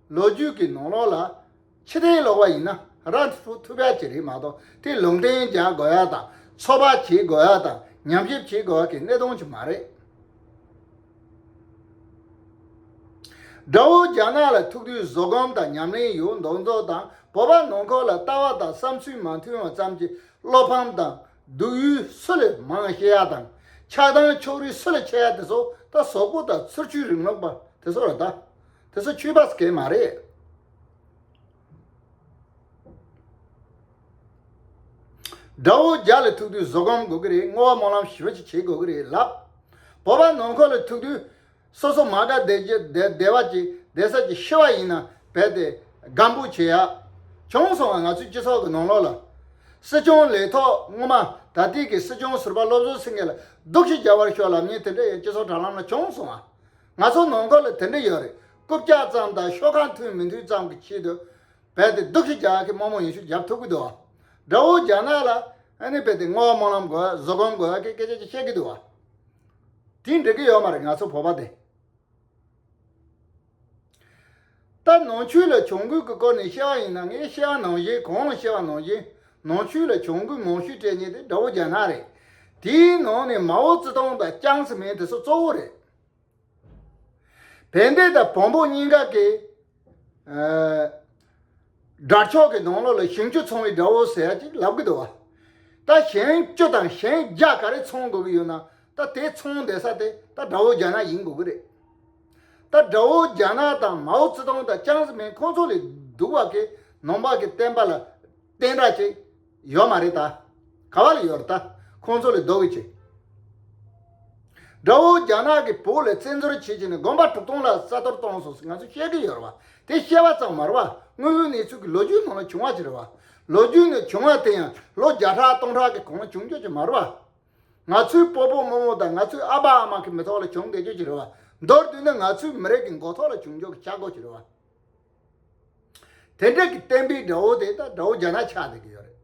ལོ་རྒྱུས་ཀྱི་ནང་ལོགས་ལ་ཕྱི་བལྟས་ལོག་པ་ཡིན་ན་ར་ཐུ་ཐུབ་ཡ་ཅིག་རེད་མ་གཏོགས། དེ་ལུང་བསྟན་རྒྱག་དགོས་ཡ་དང་ཚོགས་པ་བྱེད་དགོས་ཡ་དང་ཉམས་ཞིབ་བྱེད་དགོས་ཡ་གི་གནད་དོན་ཅིག་མ་རེད། དགྲ་བོ་རྒྱ་ནག་ལ་ཐུག་དུས་བཟོད་སྒོམ་དང་ཉམས་ལེན་ཡོད་མདོག་མདོག་དང་། བོད་པ་ནང་ཁུལ་ལ་ལྟ་བ་དང་བསམ་ཚུལ་མ་མཐུན་པ་ཙམ་གྱིས་བློ་ཕམ་དང་སྡུག་ཡུས་སུ་ལས་མང་བཤད་ཡ་དང་། ཆགས་སྡང་ཕྱོགས་རིས་སུ་ལས་ཆེ་ཡ་དེ་ཚོ་ད་བཟོ་བཀོད་དང་ཚུར་བཅུག་རིང་ལུགས་པ་དེ་ཚོ་རེད་ད། དེ་ཚོ་ཆོས་པ་སྐད་མ་རེད། དགྲ་བོ་རྒྱ་ལ་ཐུག་དུས་བཟོད་སྒོམ་དགོས་ཀྱི་རེད། བསྔོ་བ་སྨོན་ལམ་ཞེ་པོ་ཅིག་བྱེད་དགོས་ཀྱི་རེད་ལབ། བོད་པ་ནང་ཁུལ་ལ་ཐུག་དུས་སོ་སོ་མ་དགའ་བསྡད་རྒྱུ་བསྡད་བསྡད་པ་ཅིག་བསྡད་ས་ཅིག་ཤི་བ་ཡིན་ན་རྦད་དེ་སྒམ་པོ་བྱེད་ཡ། བྱུང་སོང་ང་། ང་ཚོའི་སྤྱི་ཚོགས་ཀྱི་ནང་ལོགས་ལ་སྲིད་སྐྱོང་ལས་ཐོག་སྔོན་མ་ད་ལྟའི་གི་སྲིད་སྐྱོང་ཟུར་པ་བློ་བཟང་སེང་གེ་ལ་སྡུག་ཤི་རྒྱབ་པར་ཤོག་ལབ་མཁན་དེ་འདྲ་ཡང་སྤྱི་ཚོགས་དྲ་ལམ་ལ་བྱུང་སོང་ང་། ང་ཚོ་ནང་ཁུལ་ལ་དེ་འདྲ་ཡོད་རེད། རྐུབ་བཀྱག་ཙམ་དང་ཤོག་ཁ་མཐུན་མི་མཐུན་ཙམ་གྱི་ཆེད་དུ་རྦད་དེ་སྡུག་ཤི་རྒྱག་གི་དམག་མོ་ཡིན་ཤུགས་རྒྱབ་ཐུབ་ཀྱི་འདུག་དགྲ་བོ་རྒྱ་ནག་ལ་ཨ་ནི་རྦད་དེ་བསྔོ་བ་སྨོན་ལམ་དགོས། བཟོད་སྒོམ་དགོས་གི་སྐད་ཆ་ཅིག་བཤད་ཀྱི་འདུག་བ། དེ་འགྲིག་གི་ཡོད་མ་རེད། ང་ཚོ་བོད་པ་དེ། ད་ནང་ཆོས་ལ་གྱོང་གུད་ཀྱི་སྐོར་ནས་བཤད་པ་ཡིན་ན། ངས་བཤད་པ་ནང་བཞིན་གོང་ལ་བཤད་པ་ནང་བཞིན་ནང་ཆོས་ལ་གྱོང་གུད་མང་ཤོས་སྤྲད་མཁན་དེ་དགྲ་བོ་རྒྱ་ནག་རེད། དེའི་ནང་ནས་མའོ་ཙེ་ཏུང་དང་ཅང་ཙེ་མིན་དེ་ཚོ་གཙོ་བོ་རེད། བན་དེ་དང་བོན་པོ་གཉིས་ཀ་གི་ཨ་དགྲ་ཕྱོགས་ཀྱི་ནང་ལོགས་ལ་ཞིང་བཅུ་ཚོང་བའི་དགྲ་བོ་ཟེར་ཡ་ཅིག་ལབ་ཀྱི་འདུག་བ། ད་ཞིང་བཅུ་དང་ཞིང་བརྒྱ་ག་རེ་ཚོང་དགོས་ཀྱི་ཡོད་ན། ད་དེ་ཚོང་བསྡད་ས་དེ་ད་དགྲ་བོ་རྒྱ་ནག་ཡིན་དགོས་ཀྱི་རེད། ད་དགྲ་བོ་རྒྱ་ནག་དང་མའོ་ཙེ་ཏུང་དང་ཅང་ཙེ་མིན་ཁོང་ཚོ་ལས་སྡུག་པ་གི་ནང་པ་གི་བསྟན་པ་ལ་བསྟན་ར་ཅིག་ཡོད་མ་རེད་ད། ག་བ་ལ་ཡོད་རེད་ད། ཁོང་ཚོ་ལས་ལྡོག་གི་ཅིག་དགྲ་བོ་རྒྱ་ནག་གིས་བོད་ལ་བཙན་འཛུལ་བྱེད་ཀྱི་ནས་དགོན་པ་དྲུག་སྟོང་ལ་རྩ་གཏོར་བཏང་སོང་ཟེར་ང་ཚོས་བཤད་ཀྱི་ཡོད་རེད་བ། དེ་བཤད་པ་ཙམ་མ་རེད་བ། དངོས་ཡོད་གནས་ཚུལ་གྱི་ལོ་རྒྱུས་ནང་ལ་བྱུང་བ་ཅིག་རེད་བ། ལོ་རྒྱུས་ནས་བྱུང་བ་དེ་ཡང་ལོ་བརྒྱ་ཕྲག་སྟོང་ཕྲག་གི་གོང་ལ་བྱུང་རྒྱུ་ཅིག་མ་རེད་བ། ང་ཚོའི་སྤོ་བོ་རྨོ་མོ་དང་ང་ཚོའི་ཨ་ཕ་ཨ་མ་གི་མི་ཐོག་ལ་བྱུང་བསྡད་རྒྱུ་ཅིག་རེད་བ། མདོར་བསྡུས་ན་ང་ཚོའི་མི་རིགས་ཀྱི་མགོ་ཐོག་ལ་བྱུང་རྒྱུ་གི་ཆག་སྒོ་ཅིག་རེད་བ། དེ་འདྲ་གི་བསྟན་པའི་དགྲ་བོ་དེ་ད་དགྲ་བོ་རྒྱ་ནག་ཆགས་བསྡད་ཀྱི་ཡོད་རེད།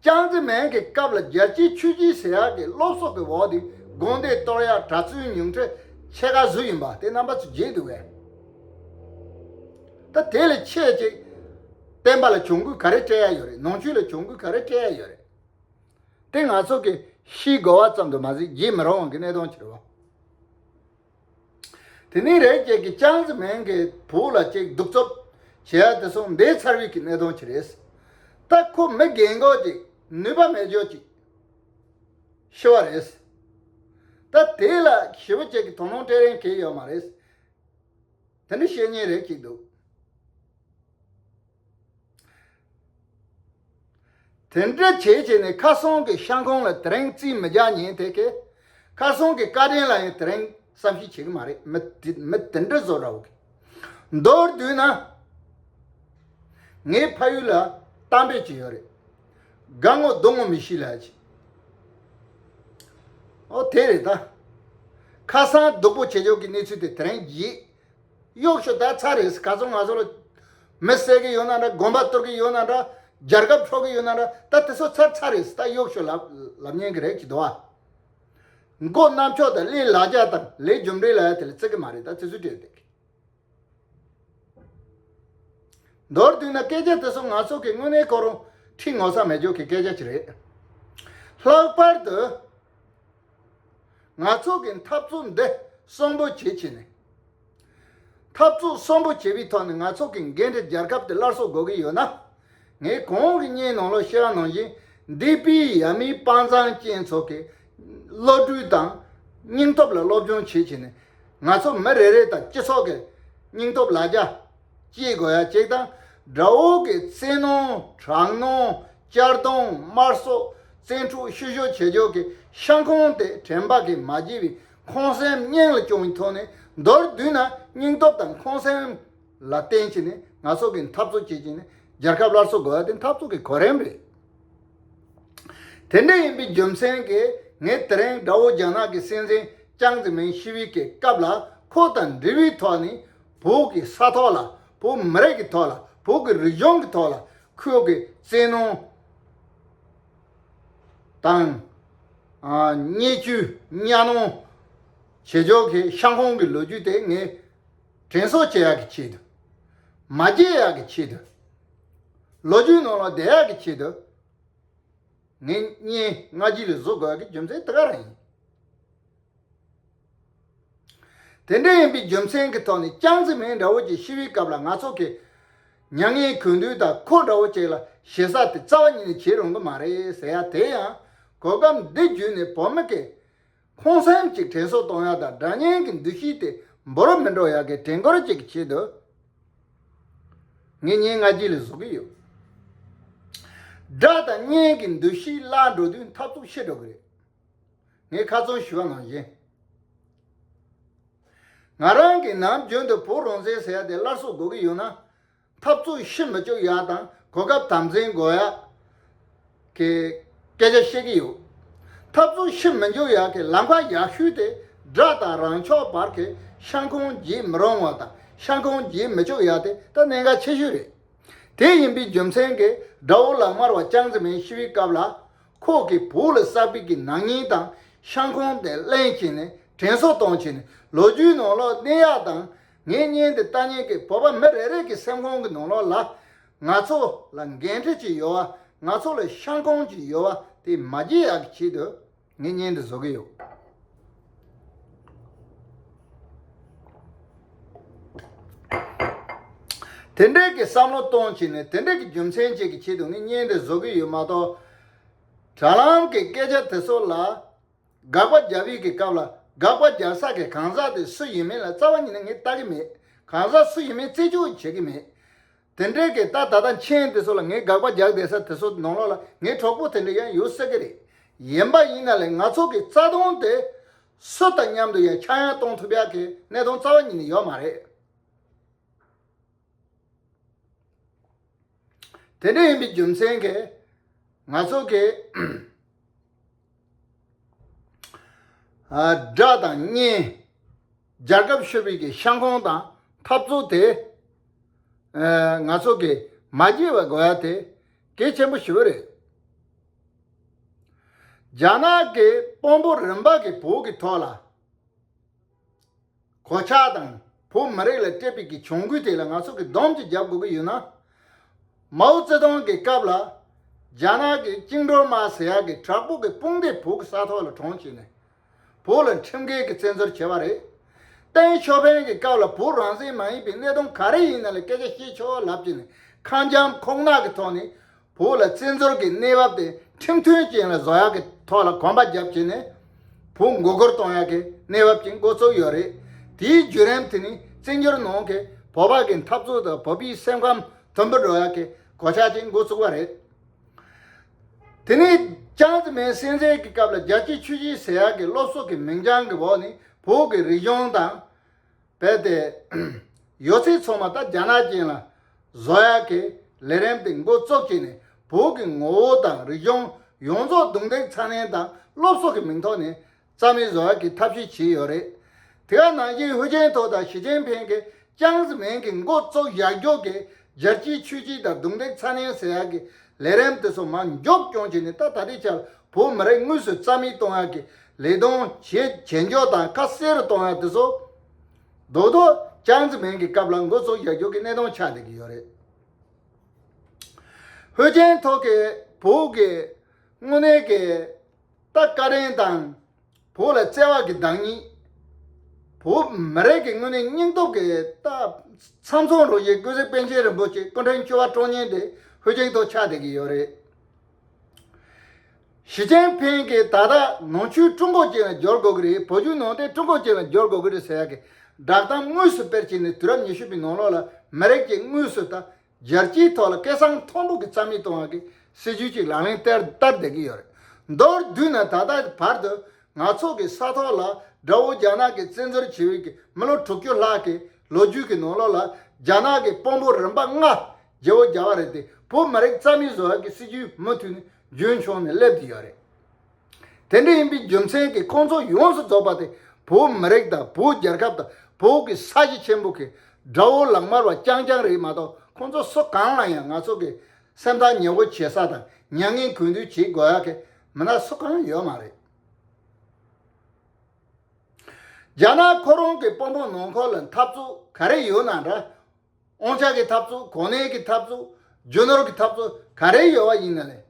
ཅང་ཙེ་མེན་གྱི་སྐབས་ལ་རྒྱལ་གཅེས་ཆོས་གཅེས་ཟེར་ཡག་གི་སློབ་གསོ་གི་འོག་དེ་དགོན་སྡེ་གཏོར་ཡག་གྲྭ་བཙུན་ཉུང་འཕྲི་ཕྱེད་ཀ་བཟོས་ཡིན་པ་དེ་རྣམ་པ་ཚོས་བརྗེད་འདུག་གས། ད་དེ་ལས་ཆེ་ཅིག་བསྟན་པ་ལ་གྱོང་གུད་ག་རེ་སྤྲད་ཡ་ཡོད་རེད། ནང་ཆོས་ལ་གྱོང་གུད་ག་རེ་སྤྲད་ཡ་ཡོད་རེད། དེ་ང་ཚོ་གི་ཤེས་དགོས་པ་ཙམ་དུ་མ་ཟད་བརྗེད་མི་རུང་བ་གི་གནད་དོན་ཅིག་རེད་བ། དེ་ནས་རེད་ཅེས་ཀྱི་ཅང་ཙེ་མེན་གྱི་བོད་ལ་ཅིག་གདུག་རྩུབ་བྱེད་ཡ་དེ་ཚོ་འདས་ཚར་བའི་གི་གནད་དོན་ཅིག་རེད། ད་ཁོ་མི་རྒན་གོག་ཅིག་ནུས་པ་མེད་ཅོག་ཅིག་ཤི་བ་རེད། ད་དེ་ལ་ཞེ་པོ་ཅིག་གི་དོ་སྣང་སྤྲད་རན་གྱི་ཡོད་མ་རེད། དེ་འདྲ་བཤད་མཁན་རེད་ཅིག་འདུག་དེ་འདྲ་བྱས་བྱས་ནས་ཁ་སང་གི་ཤང་ཁང་ལ་དེ་རིང་རྩིས་མི་རྒྱག་ཉན་དེ་གས། ཁ་སང་གི་བཀའ་དྲིན་ལ་ཡང་དེ་རིང་བསམ་ཤེས་བྱེད་ཀྱི་མ་རེད། མི་དེ་མི་དེ་འདྲ་བཟོ་འདྲ་བོ་གི། མདོར་བསྡུས་ན། ངའི་ཕ་ཡུལ་ལ་གཏམ་དཔེ་ཅིག་ཡོད་རེད། དགའ་ངོ་སྡུག་ངོ་མི་ཤེས་ལབ་ཅིག་ཨོ་དེ་རེད་ད། ཁ་སང་སྡུག་པོ་བྱེད་ཕྱོགས་ཀྱི་གནས་ཚུལ་དེ་དེ་རིང་བརྗེད། གཡོག་ཤོ་ད་ཚར་རེད། ཁ་སང་ང་ཚོ་ལ་མི་བསད་ཀྱི་ཡོད་ན་འདྲ། དགོན་པ་གཏོར་གྱི་ཡོད་ན་འདྲ། རྒྱལ་ཁབ་འཕྲོག་གི་ཡོད་ན་འདྲ། ད་དེ་ཚོ་ཚར་ཚར་རེད། ད་གཡོག་ཤོ་ལབ་ལབ་ཉན་གྱི་རེད་ཀྱི་འདུག་ཨ། མགོ་རྣམ་ཕྱོགས་དང་ལས་ལ་རྒྱ་དང་ལས་རྒྱུ་འབྲས་ལ་ཡ་དེ་ལ་བརྩི་གི་མ་རེད། ད་དེ་ཚོ་བྲིས་བསྡད་ཀྱི། མདོར་བསྡུས་ན་སྐད་ཆ་དེ་ཚོ་ང་ཚོ་གི་དངོས་གནས་ཁོ་རང་ཁྲིད་ངོ་ཚ་མེད་ཅོག་གི་སྐད་ཆ་ཅིག་རེད། ལྷག་པར་དུ་ང་ཚོ་གི་འཐབ་རྩོད་འདི་གསོན་པོ་བྱེད་ཀྱི་ནས། འཐབ་རྩོད་གསོན་པོ་བྱེད་པའི་ཐོག་ནས་ང་ཚོ་གི་འགན་འཁྲི་རྒྱལ་ཁབ་དེ་སླར་གསོ་དགོས་ཀྱི་ཡོད་ན། ངས་གོང་གི་བརྙན་ནང་ལོགས་བཤད་པ་ནང་བཞིན་འདས་པའི་ཡབ་མེས་དཔའ་མཛངས་ཅན་ཚོ་གི་བློ་གྲོས་དང་སྙིང་སྟོབས་ལ་སློབ་སྦྱོང་བྱེད་བྱས་ནས། ང་ཚོ་མི་རེ་རེ་དང་སྤྱི་ཚོགས་ཀྱི་སྙིང་སྟོབས་ལ་རྒྱ་བསྐྱེད་དགོས་ཡ་གཅིག་དང་། དགྲ་བོ་གི་བཙན་གནོན་དྲག་གནོན་གཅར་རྡུང་དམར་གསོད་བཙན་འཕྲོག་བཤུ་གཞོག་བྱེད་ཕྱོགས་ཀྱི་ཤང་ཁང་དེ་དྲན་པ་གིས་མ་བརྗེད་པའི་ཁོང་སེམས་སྙིང་ལ་བཅངས་པའི་ཐོག་ནས། མདོར་བསྡུས་ན་སྙིང་སྟོབས་དང་ཁོང་སེམས་ལ་བརྟེན་བྱས་ནས་ང་ཚོ་གི་འཐབ་རྩོད་བྱེད་ཀྱི་ནས་རྒྱལ་ཁབ་སླར་གསོ་དགོས་ཡ་དེ་འཐབ་རྩོད་ཀྱི་གོ་རིམ་རེད། དེ་འདྲ་ཡིན་པའི་རྒྱུ་མཚན་གྱིས་ངས་དེ་རིང་དགྲ་བོ་རྒྱ་ནག་གི་སྲིད་འཛིན་ཅང་ཙེ་མིན་ཤི་བའི་གི་སྐབས་ལ་ཁོ་དང་འབྲེལ་བའི་ཐོག་ནས་བོད་ཀྱི་ས་ཐོག་ལ། བོད་མི་རིགས་ཀྱི་ཐོག་ལ། བོད་ཀྱི་རིག་གཞུང་གི་ཐོག་ལ། ཁོ་གི་བཙན་གནོན་དང་། ཨ། བརྙས་བཅོས་གཉའ་གནོན་བྱེད་ཕྱོགས་ཀྱི་ཤ་འཁོན་གྱི་ལོ་རྒྱུས་དེ་ངས་དྲན་གསོ་བྱེད་ཡག་གི་ཆེད་དུ། མ་བརྗེད་ཡག་གི་ཆེད་དུ། ལོ་རྒྱུས་ནང་ལ་བསྡད་ཡག་གི་ཆེད་དུ། ངས་བརྙན་ལྔ་བརྒྱ་ལས་བཟོ་དགོས་ཡག་གི་རྒྱུ་མཚན་དེ་ག་རང་ཡིན། དེ་འདྲ་ཡིན་པའི་རྒྱུ་མཚན་གྱི་ཐོག་ནས་ཅང་ཙེ་མིན་འདྲ་བོ་ཅིག་ཤི་བའི་སྐབས་ལ་ང་ཚོ་གི་མྱ་ངན་གུས་འདུད་དང་ཁོ་འདྲ་བོ་ཅིག་ལ་ཞེ་ས་དེ་རྩ་བ་ཉིད་ནས་བྱེད་རུང་གི་མ་རེད་ཟེར་ཡ་དེ་ཡང་གོ་སྐབས་འདི་བརྒྱུད་ནས་བོད་མི་གི་ཁོང་སེམས་ཀྱི་དྲན་གསོ་གཏོང་ཡ་དང་དགྲ་གཉེན་གྱི་འདུ་ཤེས་དེ་འབོར་མི་འགྲོ་ཡ་གི་དྲན་སྐུལ་ཅིག་གི་ཆེད་དུ་ངས་བརྙན་ལྔ་བརྒྱ་ལས་བཟོ་གི་ཡོད། དགྲ་དང་གཉེན་གྱི་འདུ་ཤེས་བརླག་འགྲོ་དུས་འཐབ་རྩོད་ཤི་འགྲོ་གི་རེད། ངས་ཁ་ཚོན་ཞུ་བ་ནང་བཞིན། ང་རང་གིས་ནམ་རྒྱུན་དུ་བོད་རང་བཙན་ཟེར་ཡ་དེ་སླར་གསོ་དགོས་ཀྱི་ཡོད་ན། འཐབ་རྩོད་ཤི་མི་བཅུག་ཡ་དང་གོ་སྐབས་དམ་འཛིན་དགོས་ཡ་གི་སྐད་ཆ་བཤད་ཀྱི་ཡོད། འཐབ་རྩོད་ཤི་མི་འཇུག་ཡ་གི་ལམ་ཁ་ཡག་ཤོས་དེ་དགྲ་དང་རང་ཕྱོགས་བར་གྱི་ཤ་འཁོན་རྒྱས་མི་རུང་བ་དང་ཤ་འཁོན་རྒྱས་མི་བཅུག་ཡ་དེ་ད་གནད་འགག་ཆེ་ཤོས་རེད། དེ་ཡིན་པའི་རྒྱུ་མཚན་གྱིས་དགྲ་བོ་ལག་དམར་བ་ཅང་ཙེ་མིན་ཤི་བའི་སྐབས་ལ། ཁོ་གིས་བོད་ལ་བསགས་པའི་གི་ནག་ཉེས་དང་ཤ་འཁོན་དེ་གླེང་བྱས་ནས་དྲན་གསོ་གཏོང་བྱས་ནས་ལོ་རྒྱུས་ནང་ལོགས་གནས་ཡག་དང་། ངའི་བརྙན་དེ་ལྟ་མཁན་གྱི་བོད་པ་མི་རེ་རེ་གི་སེམས་ཁོང་གི་ནང་ལོགས་ལ་ང་ཚོ་ལ་འགན་འཁྲི་ཅིག་ཡོད་པ། ང་ཚོ་ལ་ཤ་འཁོན་ཅིག་ཡོད་པ་དེ་མ་བརྗེད་ཡག་གི་ཆེད་དུ་ངས་བརྙན་འདི་བཟོ་གི་ཡོད། དེ་འདྲའི་གི་བསམ་བློ་གཏོང་བྱས་ནས་དེ་འདྲའི་གི་རྒྱུ་མཚན་ཅིག་གི་ཆེད་དུ་ངས་བརྙན་འདི་བཟོ་གི་ཡོད་མ་གཏོགས། དྲ་ལམ་གྱི་སྐད་ཆ་དེ་ཚོ་ལ་དགག་པ་རྒྱག་པའི་གི་སྐབས་ལ་དགག་པ་རྒྱག་ས་གི་གང་ཟག་དེ་སུ་ཡིན་མིན་ལ་རྩ་བ་ཉིད་ནས་ངས་ལྟ་གི་མེད། གང་ཟག་སུ་ཡིན་མིན་རྩད་གཅོད་བྱེད་གི་མེད། དེ་འདྲའི་གི་ད་ད་ལྟ་མཆན་དེ་ཚོ་ལ་ངས་དགག་པ་རྒྱག་བསྡད་ས་དེ་ཚོ་ནང་ལོགས་ལ་ངའི་གྲོགས་པོ་དེ་འདྲ་ཡང་ཡོད་སྲིད་གི་རེད། ཡིན་པ་ཡིན་ན་ལས་ང་ཚོ་གི་རྩ་དོན་དེ་སུ་དང་མཉམ་དུ་ཡང་ཆག་ཡང་གཏོང་ཐུབ་ཡག་གི་གནད་དོན་རྩ་བ་ཉིད་ནས་ཡོད་མ་རེད། དེ་འདྲ་ཡིན་པའི་རྒྱུ་མཚན་གྱིས་ང་ཚོ་གི་ཨ། དགྲ་དང་གཉེན། རྒྱལ་ཁབ་ཤོར་བའི་གི་ཤ་འཁོན་དང་འཐབ་རྩོད་དེ། ཨ། ང་ཚོ་གི་མ་བརྗེད་པ་དགོས་ཡ་དེ་གལ་ཆེན་པོ་ཞེ་པོ་རེད། རྒྱ་ནག་གི་དཔོན་པོ་རིམ་པ་གི་བོད་ཀྱི་ཐོག་ལ། གོད་ཆག་དང་བོད་མི་རིགས་ལ་སྤྲད་པའི་གི་གྱོང་གུད་དེ་ལ་ང་ཚོ་གི་སྡོམ་གཅིག་རྒྱབ་དགོས་ཀྱི་ཡོད་ན། མའོ་ཙེ་ཏུང་གི་སྐབས་ལ་རྒྱ་ནག་གི་བཅིངས་འགྲོལ་དམག་ཟེར་ཡག་གི་དྲག་པོ་གི་དཔུང་སྡེ་བོད་ཀྱི་ས་ཐོག་ལ་དྲངས་བྱས་ནས་བོད་ལ་ཁྲིམས་འགལ་གྱི་བཙན་འཛུལ་བྱས་པ་རེད། ཏེང་ཞའོ་ཕིང་གི་སྐབས་ལ་བོད་རང་བཙན་མ་ཡིན་པའི་གནད་དོན་ག་རེ་ཡིན་ན་ལ་སྐད་ཆ་བཤད་ཆོག་ལབ་བྱས་ནས་ཁ་འཇམ་ཁོག་ནག་གི་ཐོག་ནས། བོད་ལ་བཙན་འཛུལ་གྱི་གནས་བབ་དེ་ཁྲིམས་མཐུན་ཅན་ལ་བཟོ་ཡག་གི་ཐོག་ལ་གོམ་པ་བརྒྱབ་བྱས་ནས་བོད་མགོ་སྐོར་གཏོང་ཡག་གི་གནས་བབ་ཅིག་འགོ་བཙུགས་ཡོད་རེད། དེའི་བརྒྱུད་རིམ་དེ་ནི་བཙན་བྱོལ་ནང་གི་བོད་པ་གི་འཐབ་རྩོད་དང་བོད་པའི་སེམས་ཁམས་དུམ་བུ་འགྲོ་ཡག་གི་གོད་ཆག་ཅིག་འགོ་བཙུགས་པ་རེད། དེ་ནས་ཅང་ཙེ་མིན་སྲིད་འཛིན་གྱི་སྐབས་ལ་རྒྱལ་གཅེས་ཆོས་གཅེས་ཟེར་ཡག་གི་སློབ་གསོ་གི་མིང་བྱང་གི་འོག་ནས་བོད་ཀྱི་རིག་གཞུང་དང་། རྦད་དེ་ཡོད་ཚད་ཚང་མ་ད་རྒྱ་ནག་ཅན་ལ་བཟོ་ཡག་གི་ལས་རིམ་དེ་འགོ་བཙུགས་བྱས་ནས་བོད་ཀྱི་ངོ་བོ་དང་རིག་གཞུང་ཡོངས་རྫོགས་རྡུང་རྡེག་ཚ་ནན་དང་སློབ་གསོ་གི་མིང་ཐོག་ནས་རྩ་མེད་བཟོ་ཡག་གི་ཐབས་ཤེས་བྱས་ཡོད་རེད། དེ་ག་ནང་བཞིན་ཧུའུ་ཅིན་ཐའོ་དང་ཞི་ཅིན་ཕིང་གིས་ཅང་ཙེ་མིན་གྱི་འགོ་བཙུགས་ཡག་རྒྱུ་གི་རྒྱལ་གཅེས་ཆོས་གཅེས་དང་རྡུང་རྡེག་ཚ་ནན་ཟེར་ཡག་གི་ལས་རིམ་དེ་ཚོ་མར་མགྱོགས་སྐྱོང་བྱས་ནས་ད་ད་ལྟའི་ཆར་བོད་མི་རིགས་དངོས་སུ་རྩ་མེད་གཏོང་ཡག་གི་ལས་དོན་བྱེད་བྱེད་འཇོག་དང་ཁ་གསལ་རུ་གཏོང་ཡག་དེ་ཚོ་རྡོག་རྡོག་ཅང་ཙེ་མིན་གྱི་སྐབས་ལ་འགོ་བཙུགས་ཡག་རྒྱུ་གི་གནད་དོན་ཆགས་བསྡད་ཀྱི་ཡོད་རེད། ཧུའུ་ཅིན་ཐའོ་གིས་བོད་ཀྱི་དངོས་གནས་ཀྱི་ད་བཀའ་དྲིན་དང་། བོད་ལ་བརྩེ་བ་གི་བདག་ཉིད། བོད་མི་རིགས་ཀྱི་དངོས་གནས་སྙིང་སྟོབས་ཀྱི་ད་མཚམས་མཚོན་རུ་ཡི་སྐུ་ཚེ་པཎ་ཆེན་རིན་པོ་ཆེ་སྐུ་ཕྲེང་བཅུ་པ་དྲུང་ཉིད་དེ་ཧུའུ་ཅིན་ཐའོ་ཆགས་བསྡད་ཀྱི་ཡོད་རེད། ཞི་ཅིན་ཕིང་གིས་ད་ལྟ་ནང་ཆོས་ཀྲུང་གོ་ཅན་ལ་བསྒྱུར་དགོས་ཀྱི་རེད། བོད་བརྒྱུད་ནང་བསྟན་ཀྲུང་གོ་ཅན་ལ་བསྒྱུར་དགོས་ཀྱི་རེད་ཟེར་ཡག་གི་བསྒྲགས་གཏམ་དངོས་སུ་སྤེལ་བྱས་ནས་དུས་རབས་ཉི་ཤུ་པའི་ནང་ལོགས་ལ་མི་རིགས་ཀྱི་དངོས་སུ་ད་རྒྱལ་སྤྱིའི་ཐོག་ལ་སྐད་གསང་མཐོན་པོ་གི་རྩ་མེད་གཏོང་བ་གི་སྲིད་ཇུས་ཅིག་ལག་ལེན་བསྟར་བསྟར་བསྡད་ཀྱི་ཡོད་རེད། མདོར་བསྡུས་ན་ད་ལྟ་བར་དུ་ང་ཚོ་གི་ས་ཐོག་ལ་དགྲ་བོ་རྒྱ་ནག་གིས་བཙན་འཛུལ་བྱས་པའི་གི་མི་ལོ་དྲུག་ཅུ་ལྷག་གི་ལོ་རྒྱུས་ཀྱི་ནང་ལོགས་ལ་རྒྱ་ནག་གི་དཔོན་པོ་རིམ་པ་ལྔ་རྒྱལ་པོ་རྒྱལ་བ་རེད་དེ། བོད་མི་རིགས་རྩ་མེད་བཟོ་བ་གི་སྲིད་ཇུས་མུ་མཐུད་ནས་རྒྱུན་འཁྱོངས་ནས་སླེབས་བསྡད་ཡོད་རེད། དེ་འདྲ་ཡིན་པའི་རྒྱུ་མཚན་གྱིས་ཁོང་ཚོ་ཡོངས་སུ་རྫོགས་པ་དེ་བོད་མི་རིགས་དང་བོད་རྒྱལ་ཁབ་དང་བོད་ཀྱི་ས་གཞི་ཆེན་པོ་གི་དགྲ་བོ་ལག་དམར་བ་རྐྱང་རྐྱང་རེད་མ་གཏོགས། ཁོང་ཚོ་སུ་གང་ལ་ཡང་ང་ཚོ་གི་ སེམས་ཐག་ཉེ་བོ་བྱེད་ས་དང་མྱ་ངན་གུས་འདུད་བྱེད་དགོས་ཡག་གི་མི་སྣ་སུ་གང་ཡོད་མ་རེད། རྒྱ་ནག་ཁོ་རང་གི་དཔོན་པོ་ནང་ཁུལ་ལ་འཐབ་རྩོད་ག་རེ་ཡོད་ན་འདྲ། དབང་ཆ་གི་འཐབ་རྩོད། གོ་གནས་ཀྱི་འཐབ་རྩོད། རྒྱུ་ནོར་གྱི་འཐབ་རྩོད་ག་རེ་ཡོད་པ་ཡིན་ན་ལས།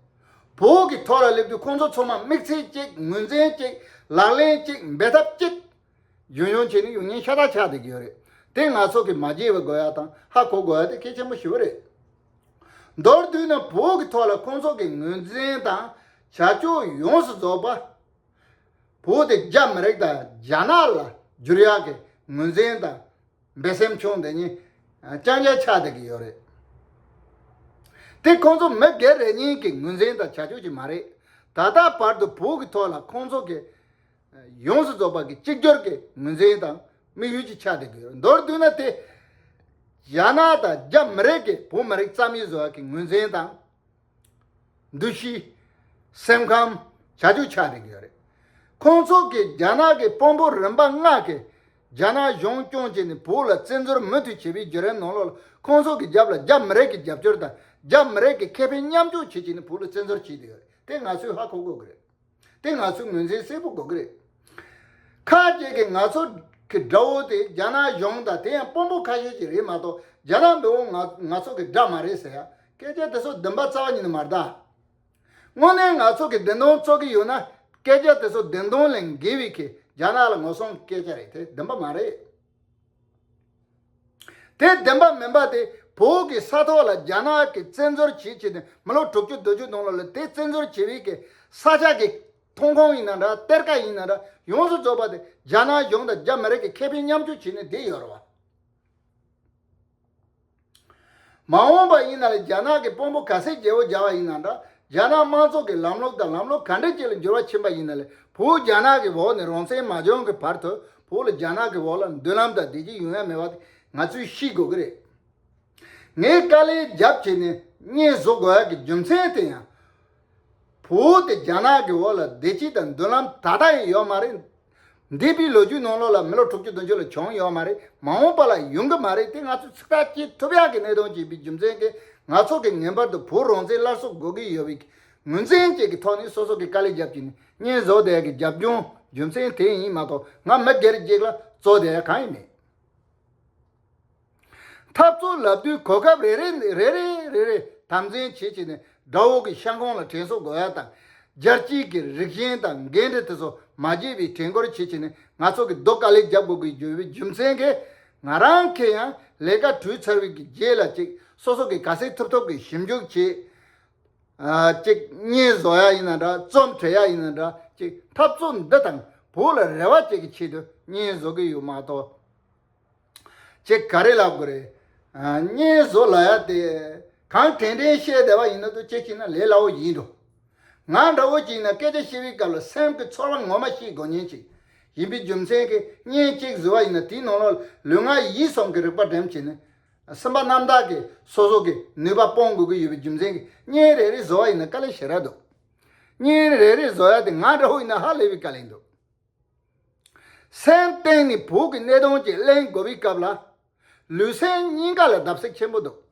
བོད་ཀྱི་ཐོག་ལ་སླེབས་དུས་ཁོང་ཚོ་ཚང་མ་དམིགས་བསལ་གཅིག་ངོས་འཛིན་གཅིག་ལག་ལེན་གཅིག་འབད་ཐབས་གཅིག་རྒྱུན་འཁྱོངས་བྱས་ནས་ཡོང་མཁན་ཤ་སྟག་ཆགས་བསྡད་ཀྱི་ཡོད་རེད། དེ་ང་ཚོ་གིས་མ་བརྗེད་པ་དགོས་ཡ་དང་ཧ་གོ་དགོས་ཡ་དེ་གལ་ཆེན་པོ་ཞེ་པོ་རེད། མདོར་བསྡུས་ན་བོད་ཀྱི་ཐོག་ལ་ཁོང་ཚོ་གི་ངོས་འཛིན་དང་བྱ་སྤྱོད་ཡོངས་སུ་རྫོགས་པ། བོད་དེ་རྒྱ་མི་རིགས་དང་རྒྱ་ནག་ལ་བསྒྱུར་ཡག་གི་ངོས་འཛིན་དང་འབད་སེམས་བྱུང་བསྡད་མཁན་རྐྱང་རྐྱང་ཆགས་བསྡད་ཀྱི་ཡོད་རེད། དེ་ཁོང་ཚོ་མི་སྒེར་རེ་གཉིས་ཀྱི་ངོས་འཛིན་དང་བྱ་སྤྱོད་ཅིག་མ་རེད། ད་ལྟ་བར་དུ་བོད་ཀྱི་ཐོག་ལ་ཁོང་ཚོ་གི་ཡོངས་སུ་རྫོགས་པ་གི་གཅིག་གྱུར་གྱི་ངོས་འཛིན་དང་དམིགས་ཡུལ་ཅིག་ཆགས་བསྡད་ཀྱི་ཡོད་རེད། མདོར་བསྡུས་ན་དེ་རྒྱ་ནག་དང་རྒྱ་མི་རིགས་ཀྱི་བོད་མི་རིགས་རྩ་མེད་བཟོ་ཡག་གི་ངོས་འཛིན་དང་། འདུ་ཤེས། སེམས་ཁམས། བྱ་སྤྱོད་ཆགས་བསྡད་ཀྱི་ཡོད་རེད། ཁོང་ཚོ་གིས་རྒྱ་ནག་གི་དཔོན་པོ་རིམ་པ་ལྔ་གིས་རྒྱ་ནག་གཞུང་སྐྱོང་བྱས་ནས་བོད་ལ་བཙན་འཛུལ་མུ་མཐུད་བྱེད་པའི་བརྒྱུད་རིམ་ནང་ལོགས་ལ་ཁོང་ཚོ་གི་རྒྱབ་ལ་རྒྱ་མི་རིགས་ཀྱི་རྒྱབ་སྐྱོར་དང་རྒྱ་མི་རིགས་ཀྱི་ཁེ་ཕན་མཉམ་སྤྱོད་བྱེད་བྱས་ནས་བོད་ལ་བཙན་འཛུལ་བྱས་བསྡད་ཡོད་རེད། དེ་ང་ཚོས་ཧ་གོ་དགོས་ཀྱི་རེད། དེ་ང་ཚོས་ངོས་འཛིན་གསལ་པོ་དགོས་ཀྱི་རེད། ཁ་ཅིག་གིས་ང་ཚོ་གི་དགྲ་བོ་དེ་རྒྱ་ནག་གཞུང་དང་དེ་ཡང་དཔོན་པོ་ཁ་ཤས་ཅིག་རེད་མ་གཏོགས་རྒྱ་ནག་མི་དབང་ང་ང་ཚོ་གི་དགྲ་མ་རེད་ཟེར་ཡ་སྐད་ཆ་དེ་ཚོ་བདེན་པ་རྩ་བ་ཉིད་ནས་མ་རེད་ད། དངོས་གནས་ང་ཚོ་གི་བདེན་དོན་རྩོད་ཀྱི་ཡོད་ན་སྐད་ཆ་དེ་ཚོ་བདེན་དོན་ལས་འགལ་བའི་གི་རྒྱ་ནག་ལ་ངོ་སྲུང་གི་སྐད་ཆ་རེད། དེ་བདེན་པ་མ་རེད། དེ་བདེན་པ་མིན་པ་དེ་བོད་ཀྱི་ས་ཐོག་ལ་རྒྱ་ནག་གིས་བཙན་འཛུལ་བྱེད་བྱས་ནས་མི་ལོ་དྲུག་ཅུ་བདུན་ཅུ་ནང་ལོགས་ལ་དེ་བཙན་འཛུལ་བྱེད་པའི་གི་ས་ཆ་གི་ཐོན་ཁུངས་ཡིན་ན་འདྲ་གཏེར་ཁ་ཡིན་ན་འདྲ་ཡོངས་སུ་རྫོགས་པ་དེ་རྒྱ་ནག་གཞུང་དང་རྒྱ་མི་རིགས་ཀྱི་ཁེ་ཕན་མཉམ་སྤྱོད་བྱས་ནས་བསྡད་ཡོད་རེད་བ། མ་འོངས་པ་ཡིན་ན་ལ་རྒྱ་ནག་གི་དཔོན་པོ་ག་ཚད་རྒྱལ་པོ་རྒྱག་པ་ཡིན་ན་འདྲ་རྒྱ་ནག་དམངས་གཙོ་གི་ལམ་ལུགས་དང་ལམ་ལུགས་ག་འདྲ་ཅིག་ལ་འགྱུར་བ་ཕྱིན་པ་ཡིན་ན་ལས་བོད་རྒྱ་ནག་གི་འོག་ནས་རང་བཙན་མ་བྱུང་གི་བར་དུ་བོད་ལ་རྒྱ་ནག་གི་འོག་ལ་མདུན་ལམ་དང་བདེ་སྐྱིད་ཡོང་ཡ་མེད་པ་དེ་ང་ཚོས་ཤེས་དགོས་ཀྱི་རེད། ངས་དཀའ་ལས་རྒྱབ་བྱས་ནས་བརྙན་བཟོ་དགོས་ཡག་གི་རྒྱུ་མཚན་དེ་ཡང་། བོད་དེ་རྒྱ་ནག་གི་འོག་ལ་བདེ་སྐྱིད་དང་མདུན་ལམ་ད་ལྟ་ཡང་ཡོད་མ་རེད། འདས་པའི་ལོ་རྒྱུས་ནང་ལོགས་ལ་མི་ལོ་དྲུག་ཅུ་བདུན་ཅུ་ལ་བྱུང་ཡོད་མ་རེད། མ་འོངས་པ་ལ་ཡོང་གི་མ་རེད། དེ་ང་ཚོས་ཚིག་ཐག་བཅད་ཐུབ་ཡག་གི་གནད་དོན་ཅིག་ཡིན་པའི་རྒྱུ་མཚན་གྱིས་ང་ཚོ་གི་ངེས་པར་དུ་བོད་རང་བཙན་སླར་གསོ་དགོས་ཀྱི་ཡོད་པའི་ངོས་འཛིན་ཅིག་གི་ཐོག་ནས་སོ་སོ་གི་དཀའ་ལས་རྒྱབ་ཀྱི་ནས་བརྙན་བཟོ་བསྡད་ཡག་གི་རྒྱབ་ལྗོངས་རྒྱུ་མཚན་དེ་ཡིན་མ་གཏོགས་ང་མི་སྒེར་གཅིག་ལ་བཙོག་བསྡད་ཡག་གང་ཡང་མེད། འཐབ་རྩོད་ལབ་དུས་གོ་སྐབས་རེ་རེ་རེ་རེ་རེ་རེ་དམ་འཛིན་བྱེད་བྱས་ནས་དགྲ་བོ་གི་ཤ་ཁང་ལ་དྲན་གསོ་དགོས་ཡ་དང་། རྒྱལ་སྤྱིའི་གི་རིགས་ཞེན་དང་འགལ་འདུ་དེ་ཚོ་མ་བརྗེད་པའི་དྲན་སྐུལ་བྱེད་བྱས་ནས་ང་ཚོ་གི་རྡོ་དཀའ་ལས་རྒྱབ་དགོས་ཀྱི་ཡོད་པའི་རྒྱུ་མཚན་གྱིས་ང་རང་གིས་ཡང་ལས་ཀ་གྲོལ་ཚར་བའི་གི་རྗེས་ལ་ཅིག་སོ་སོ་གི་ག་ཚད་ཐུབ་ཐུབ་གི་ཞིབ་འཇུག་བྱེད། ཨ་ཅིག་བརྙན་བཟོ་ཡ་ཡིན་ན་འདྲ་རྩོམ་འབྲི་ཡ་ཡིན་ན་འདྲ་ཅིག་འཐབ་རྩོད་འདི་དང་བོད་ལ་རེ་བ་ཅིག་གི་ཆེད་དུ་བརྙན་བཟོ་གི་ཡོད་མ་གཏོགས། ཅེས་ག་རེ་ལབ་དགོས་རེད། ཨ་བརྙན་བཟོ་ལབ་ཡ་དེ་གང་དྲན་དྲན་བཤད་བསྡད་པ་ཡིན་ན་དུ་ཅེས་བྱས་ན་ལས་སླ་བོ་ཡིན་འགྲོ། ང་འདྲ་བོ་ཅིག་ཡིན་ན་སྐད་ཆ་བཤད་པའི་སྐབས་ལ་སེམས་ཀྱི་ཚོར་བ་ངོ་མ་བཤད་དགོས་མཁན་ཅིག་ཡིན་པའི་རྒྱུ་མཚན་གྱིས་བརྙན་གཅིག་བཟོ་བ་ཡིན་ན་དེའི་ནང་ལོགས་ལུས་ངག་ཡིད་གསུམ་གྱི་རིག་པ་འགྲིམ་བྱས་ནས་སེམས་པ་རྣམ་དག་གིས་སོ་སོ་གི་ནུས་པ་སྤུངས་དགོས་ཀྱི་ཡོད་པའི་རྒྱུ་མཚན་གྱིས་བརྙན་རེ་རེ་བཟོ་བ་ཡིན་ན་དཀའ་ལས་ཞེ་དྲག་འདུག་བརྙན་རེ་རེ་བཟོ་ཡ་དེ་ང་འདྲ་བོ་ཡིན་ན་ཧ་ལས་པའི་དཀའ་ལས་འདུག་སེམས་གཏིང་ནས་བོད་ཀྱི་གནད་དོན་ཅིག་གླེང་དགོས་པའི་སྐབས་ལ། ལུས་སེམས་གཉིས་ཀ་ལ་བརྡབ་གསིག་ཆེན་པོ་འདུག་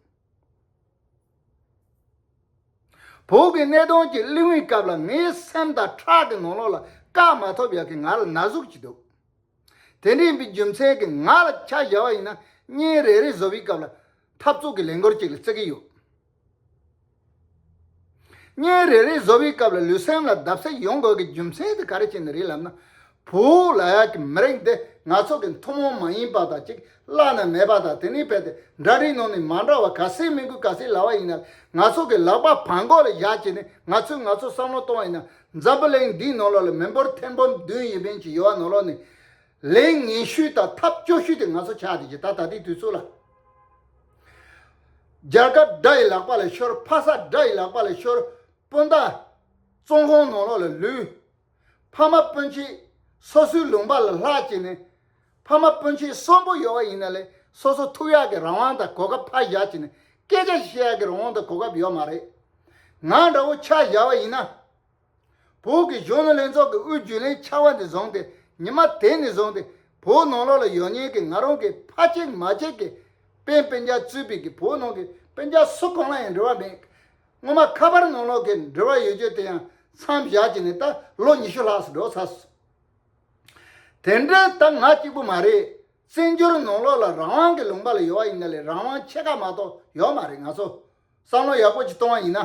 བོད་ཀྱི་གནད་དོན་ཅིག་གླེང་བའི་སྐབས་ལ་ངའི་སེམས་དང་ཁྲག་གི་ནང་ལོགས་ལ་བཀག་མ་ཐུབ་ཡག་གི་ང་ལ་ན་ཟུག་ཅིག་འདུག་དེ་འདྲ་ཡིན་པའི་རྒྱུ་མཚན་གྱིས་ང་ལ་ཆ་བཞག་པ་ཡིན་ན་བརྙན་རེ་རེ་བཟོ་བའི་སྐབས་ལ་འཐབ་རྩོད་ཀྱི་ལས་འགུལ་ཅིག་ལ་བརྩི་གི་ཡོད། བརྙན་རེ་རེ་བཟོ་བའི་སྐབས་ལ་ལུས་སེམས་ལ་བརྡབ་གསིག་ཡོང་དགོས་ཀྱི་རྒྱུ་མཚན་དེ་ག་རེ་བྱས་ནས་རེད་ལབ་ན། བོད་ལབ་ཡག་གི་མི་རིགས་འདི་ང་ཚོ་གི་ཐུན་མོང་མ་ཡིན་པ་དང་གཅིག་བླ་ན་མེད་པ་དང་དེ་ནས་བལྟས་ཏེ་འདྲ་རིགས་ནང་ནས་མ་འདྲ་བ་ག་ཚད་མི་དགོས་ག་ཚད་ལབ་པ་ཡིན་ན་ང་ཚོ་གི་ལག་པ་བར་མགོ་ལ་བཞག་བྱས་ནས་ང་ཚོས་ང་ཚོ་བསམ་བློ་གཏོང་བ་ཡིན་ན་འཛམ་བུ་གླིང་འདིའི་ནང་ལོགས་ལ་མི་འབོར་ཐེར་འབུམ་བདུན་ཡས་མས་ཅིག་ཡོད་པ་ནང་ལོགས་ནས། ལས་ངན་ཤོས་དང་ཐབས་སྐྱོ་ཤོས་དེ་ང་ཚོ་ཆགས་བསྡད་ཀྱི་ད་ད་ལྟའི་དུས་ཚོད་ལ། རྒྱལ་ཁབ་དགྲ་ཡི་ལག་པ་ལ་ཤོར། ཕ་ས་དགྲ་ཡི་ལག་པ་ལ་ཤོར། སྤུན་ཟླ་བཙོན་ཁང་ནང་ལོགས་ལ་ལུས། ཕ་མ་སྤུན་མཆེད་སོ་སོའི་ལུང་པ་ལ་ལྷག་བྱས་ནས། ཕ་མ་སྤུན་མཆེད་གསོན་པོ་ཡོད་པ་ཡིན་ན་ལས་སོ་སོ་ཐུག་ཡག་གི་རང་དབང་དང་གོ་སྐབས་ཕར་བཞག་བྱས་ནས་སྐད་ཆ་བཤད་ཡག་གི་རང་དབང་དང་གོ་སྐབས་ཡོད་མ་རེད། ང་འདྲ་བོ་ཆ་བཞག་པ་ཡིན་ན། བོད་ཀྱི་གཞོན་ནུ་ལྷན་ཚོགས་ཀྱི་དབུས་རྒྱུན་ལས་ཆགས་པ་ནས་བཟུང་སྟེ་ཉི་མ་དེ་ནས་བཟུང་སྟེ་བོད་ནང་ལོགས་ལ་ཡོད་མཁན་གྱི་ང་རང་གི་ཕ་གཅིག་མ་གཅིག་གི་སྤུན་སྤུན་ཀྱག་གཙོས་པའི་གི་བོད་ནང་གི་སྤུན་ཀྱག་སུ་གང་ལ་ཡང་འབྲེལ་བ་མེད། སྔོན་མ་ཁ་པར་ནང་ལོགས་ཀྱི་འབྲེལ་བ་ཡོད་རྒྱུ་དེ་ཡང་མཚམས་བཞག་བྱས་ནས་ད་ལོ་ཉི་ཤུ་ལྷག་ཙམ་འགྲོ་ཚར་སོང་། དེ་འདྲ་ད་ང་གཅིག་པུ་མ་རེད། བཙན་བྱོལ་ནང་ལོགས་ལ་རང་དབང་གི་ལུང་པ་ལ་ཡོད་པ་ཡིན་ན་ལས་རང་དབང་ཕྱེད་ཀ་མ་གཏོགས་ཡོད་མ་རེད། ང་ཚོ་བསམ་བློ་ཡག་པོ་ཅིག་གཏོང་བ་ཡིན་ན།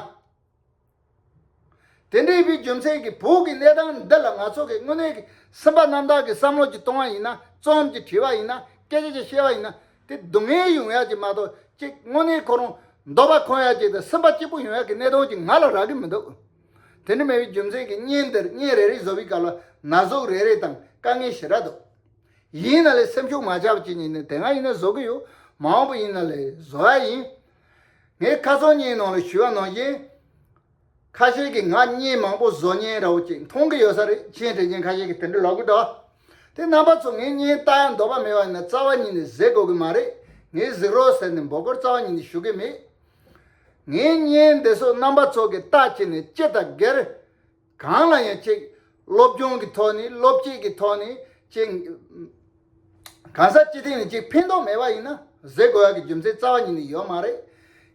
དེ་འདྲ་ཡིན་པའི་རྒྱུ་མཚན་གྱིས་བོད་ཀྱི་གནས་སྟངས་འདི་ལ་ང་ཚོ་གི་དངོས་གནས་ཀྱི་སེམས་པ་རྣམ་དག་གི་བསམ་བློ་ཅིག་གཏོང་བ་ཡིན་ན། རྩོམ་ཅིག་བྲིས་པ་ཡིན་ན། སྐད་ཆ་ཅིག་བཤད་པ་ཡིན་ན། དེ་སྡུག་བསྔལ་ཡོང་ཡ་ཅིག་མ་གཏོགས་ཅིག་དངོས་གནས་ཁོ་རང་འདོད་པ་ཁེངས་ཡ་ཅིག་དང་སེམས་པ་སྐྱིད་པོ་ཡོང་ཡ་གི་གནད་དོན་ཅིག་ང་ལ་རག་གི་མི་འདུག། དེ་འདྲ་མེད་པའི་རྒྱུ་མཚན་གྱིས་བརྙན་འདིར་བརྙན་རེ་རེ་བཟོ་བའི་སྐབས་ལ་ན་ཟུག་རེ་རེ་དང་དཀའ་ངལ་ཞེ་དྲག་འདུག། ཡིན་ན་ལས་སེམས་ཤུགས་མ་ཆག་པ་ཅིག་ཡིན་ནས་དེ་སྔ་ཡིན་ན་བཟོ་གི་ཡོད། མ་འོངས་པ་ཡིན་ན་ལས་བཟོ་ཡ་ཡིན། ངས་ཁ་སང་བརྙན་ནང་ལ་ཞུས་པ་ནང་བཞིན། ཁ་ཤས་ཀྱིས་ང་བརྙན་མང་པོ་བཟོ་མཁན་འདྲ་བོ་ཅིག་མཐོང་གི་ཡོད་ས་རེད། མཆན་འབྲི་མཁན་ཁ་ཤས་ཀྱིས་དེ་འདྲ་ལབ་གི་འདུག། དེ་རྣམ་པ་ཚོ་ངའི་བརྙན་ལྟ་ཡ་འདོད་པ་མེད་པ་ཡིན་ན་རྩ་བ་ཉིད་ནས་གཟིགས་དགོས་ཀྱི་མ་རེད། ངས་གཟིགས་རོགས་ཟེར་ནས་འབོད་སྐུལ་རྩ་བ་ཉིད་ནས་ཞུ་གི་མེད། ངའི་བརྙན་འདི་ཚོ་རྣམ་པ་ཚོ་གིས་ལྟ་བྱས་ནས་ཅི་ལྟར་སྒེར་གང་ལ་ཡང་ཅིག་སློབ་སྦྱོང་གི་ཐོག་ནས། སློབ་སྤྱི་གི་ཐོག་ནས་ཅིག་གང་ཟག་སྤྱི་ཐིག་ནས་ཅིག་ཕན་ཐོགས་མེད་པ་ཡིན་ན་གཟིགས་དགོས་ཡ་གི་རྒྱུ་མཚན་རྩ་བ་ཉིད་ནས་ཡོད་མ་རེད།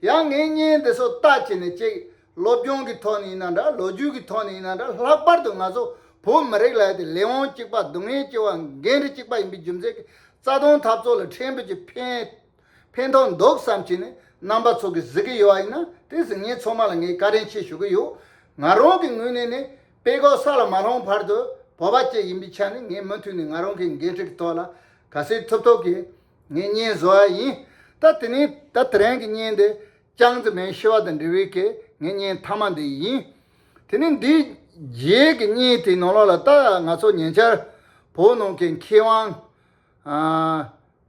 ཡང་ངའི་བརྙན་འདི་ཚོ་ལྟ་བྱས་ནས་ཅིག་སློབ་སྦྱོང་གི་ཐོག་ནས་ཡིན་ན་འདྲ། ལོ་རྒྱུས་ཀྱི་ཐོག་ནས་ཡིན་ན་འདྲ། ལྷག་པར་དུ་ང་ཚོ་བོད་མི་རིགས་ལབ་ཡ་དེ་ལས་དབང་གཅིག་པ། སྡུག་བསྔལ་གཅིག་པ། འགན་འཁྲི་གཅིག་པ་ཡིན་པའི་རྒྱུ་མཚན་གྱིས་རྩ་དོན་འཐབ་རྩོད་ལ་ཕྲན་བུ་ཅིག་ཕན་ཕན་ཐོགས་འདུག་བསམ་བྱས་ནས་རྣམ་པ་ཚོ་གིས་གཟིགས་ཀྱི་ཡོད་པ་ཡིན་ན། དེ་གཟིགས་མཁན་ཚང་མ་ལ་ངས་བཀའ་དྲིན་ཆེ་ཞུ་གི་ཡོད། ང་རང་གི་ངོས་ནས་ནི་དཔྲལ་ཀོ་ས་ལ་མ་ལྷུང་བར་དུ་བོད་པ་ཅིག་ཡིན་པའི་ཆ་ནས་ངས་མུ་མཐུད་ནས་ང་རང་གི་འགན་འཁྲི་གི་ཐོག་ལ་ག་ཚོད་ཐུབ་ཐུབ་ཀྱིས་ངས་བརྙན་བཟོ་ཡ་ཡིན། ད་དེ་ནས་ད་དེ་རིང་གི་བརྙན་འདི་ལྕང་རྩི་སྨན་ཤི་བ་དང་འབྲེལ་བའི་གི་ངའི་བརྙན་མཐའ་མ་འདི་ཡིན། དེ་ནས་འདིའི་རྗེས་ཀྱི་བརྙན་དེའི་ནང་ལོགས་ལ་ད་ང་ཚོ་ཉེ་ཆར་བོད་ནང་གི་མཁས་དབང་ཨ་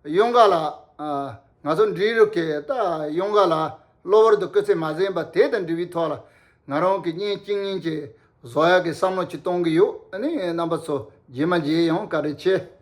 གཡུང་དཀར་ལགས། ཨ་ང་ཚོ་འབྲི་རུ་ཁའི་ད་གཡུང་དཀར་ལགས་གློ་བུར་དུ་སྐུ་ཚེ་མ་ཟིན་པ་དེ་དང་འབྲེལ་བའི་ཐོག་ལ་ང་རང་གི་བརྙན་གཅིག་གཉིས་ཅིག་བཟོ་ཡག་གི་བསམ་བློ་ཅིག་གཏོང་གི་ཡོད། ཨ་ནི་རྣམ་པ་ཚོ་རྗེས་མ་མཇལ་ཡོང་། བཀའ་དྲིན་ཆེ།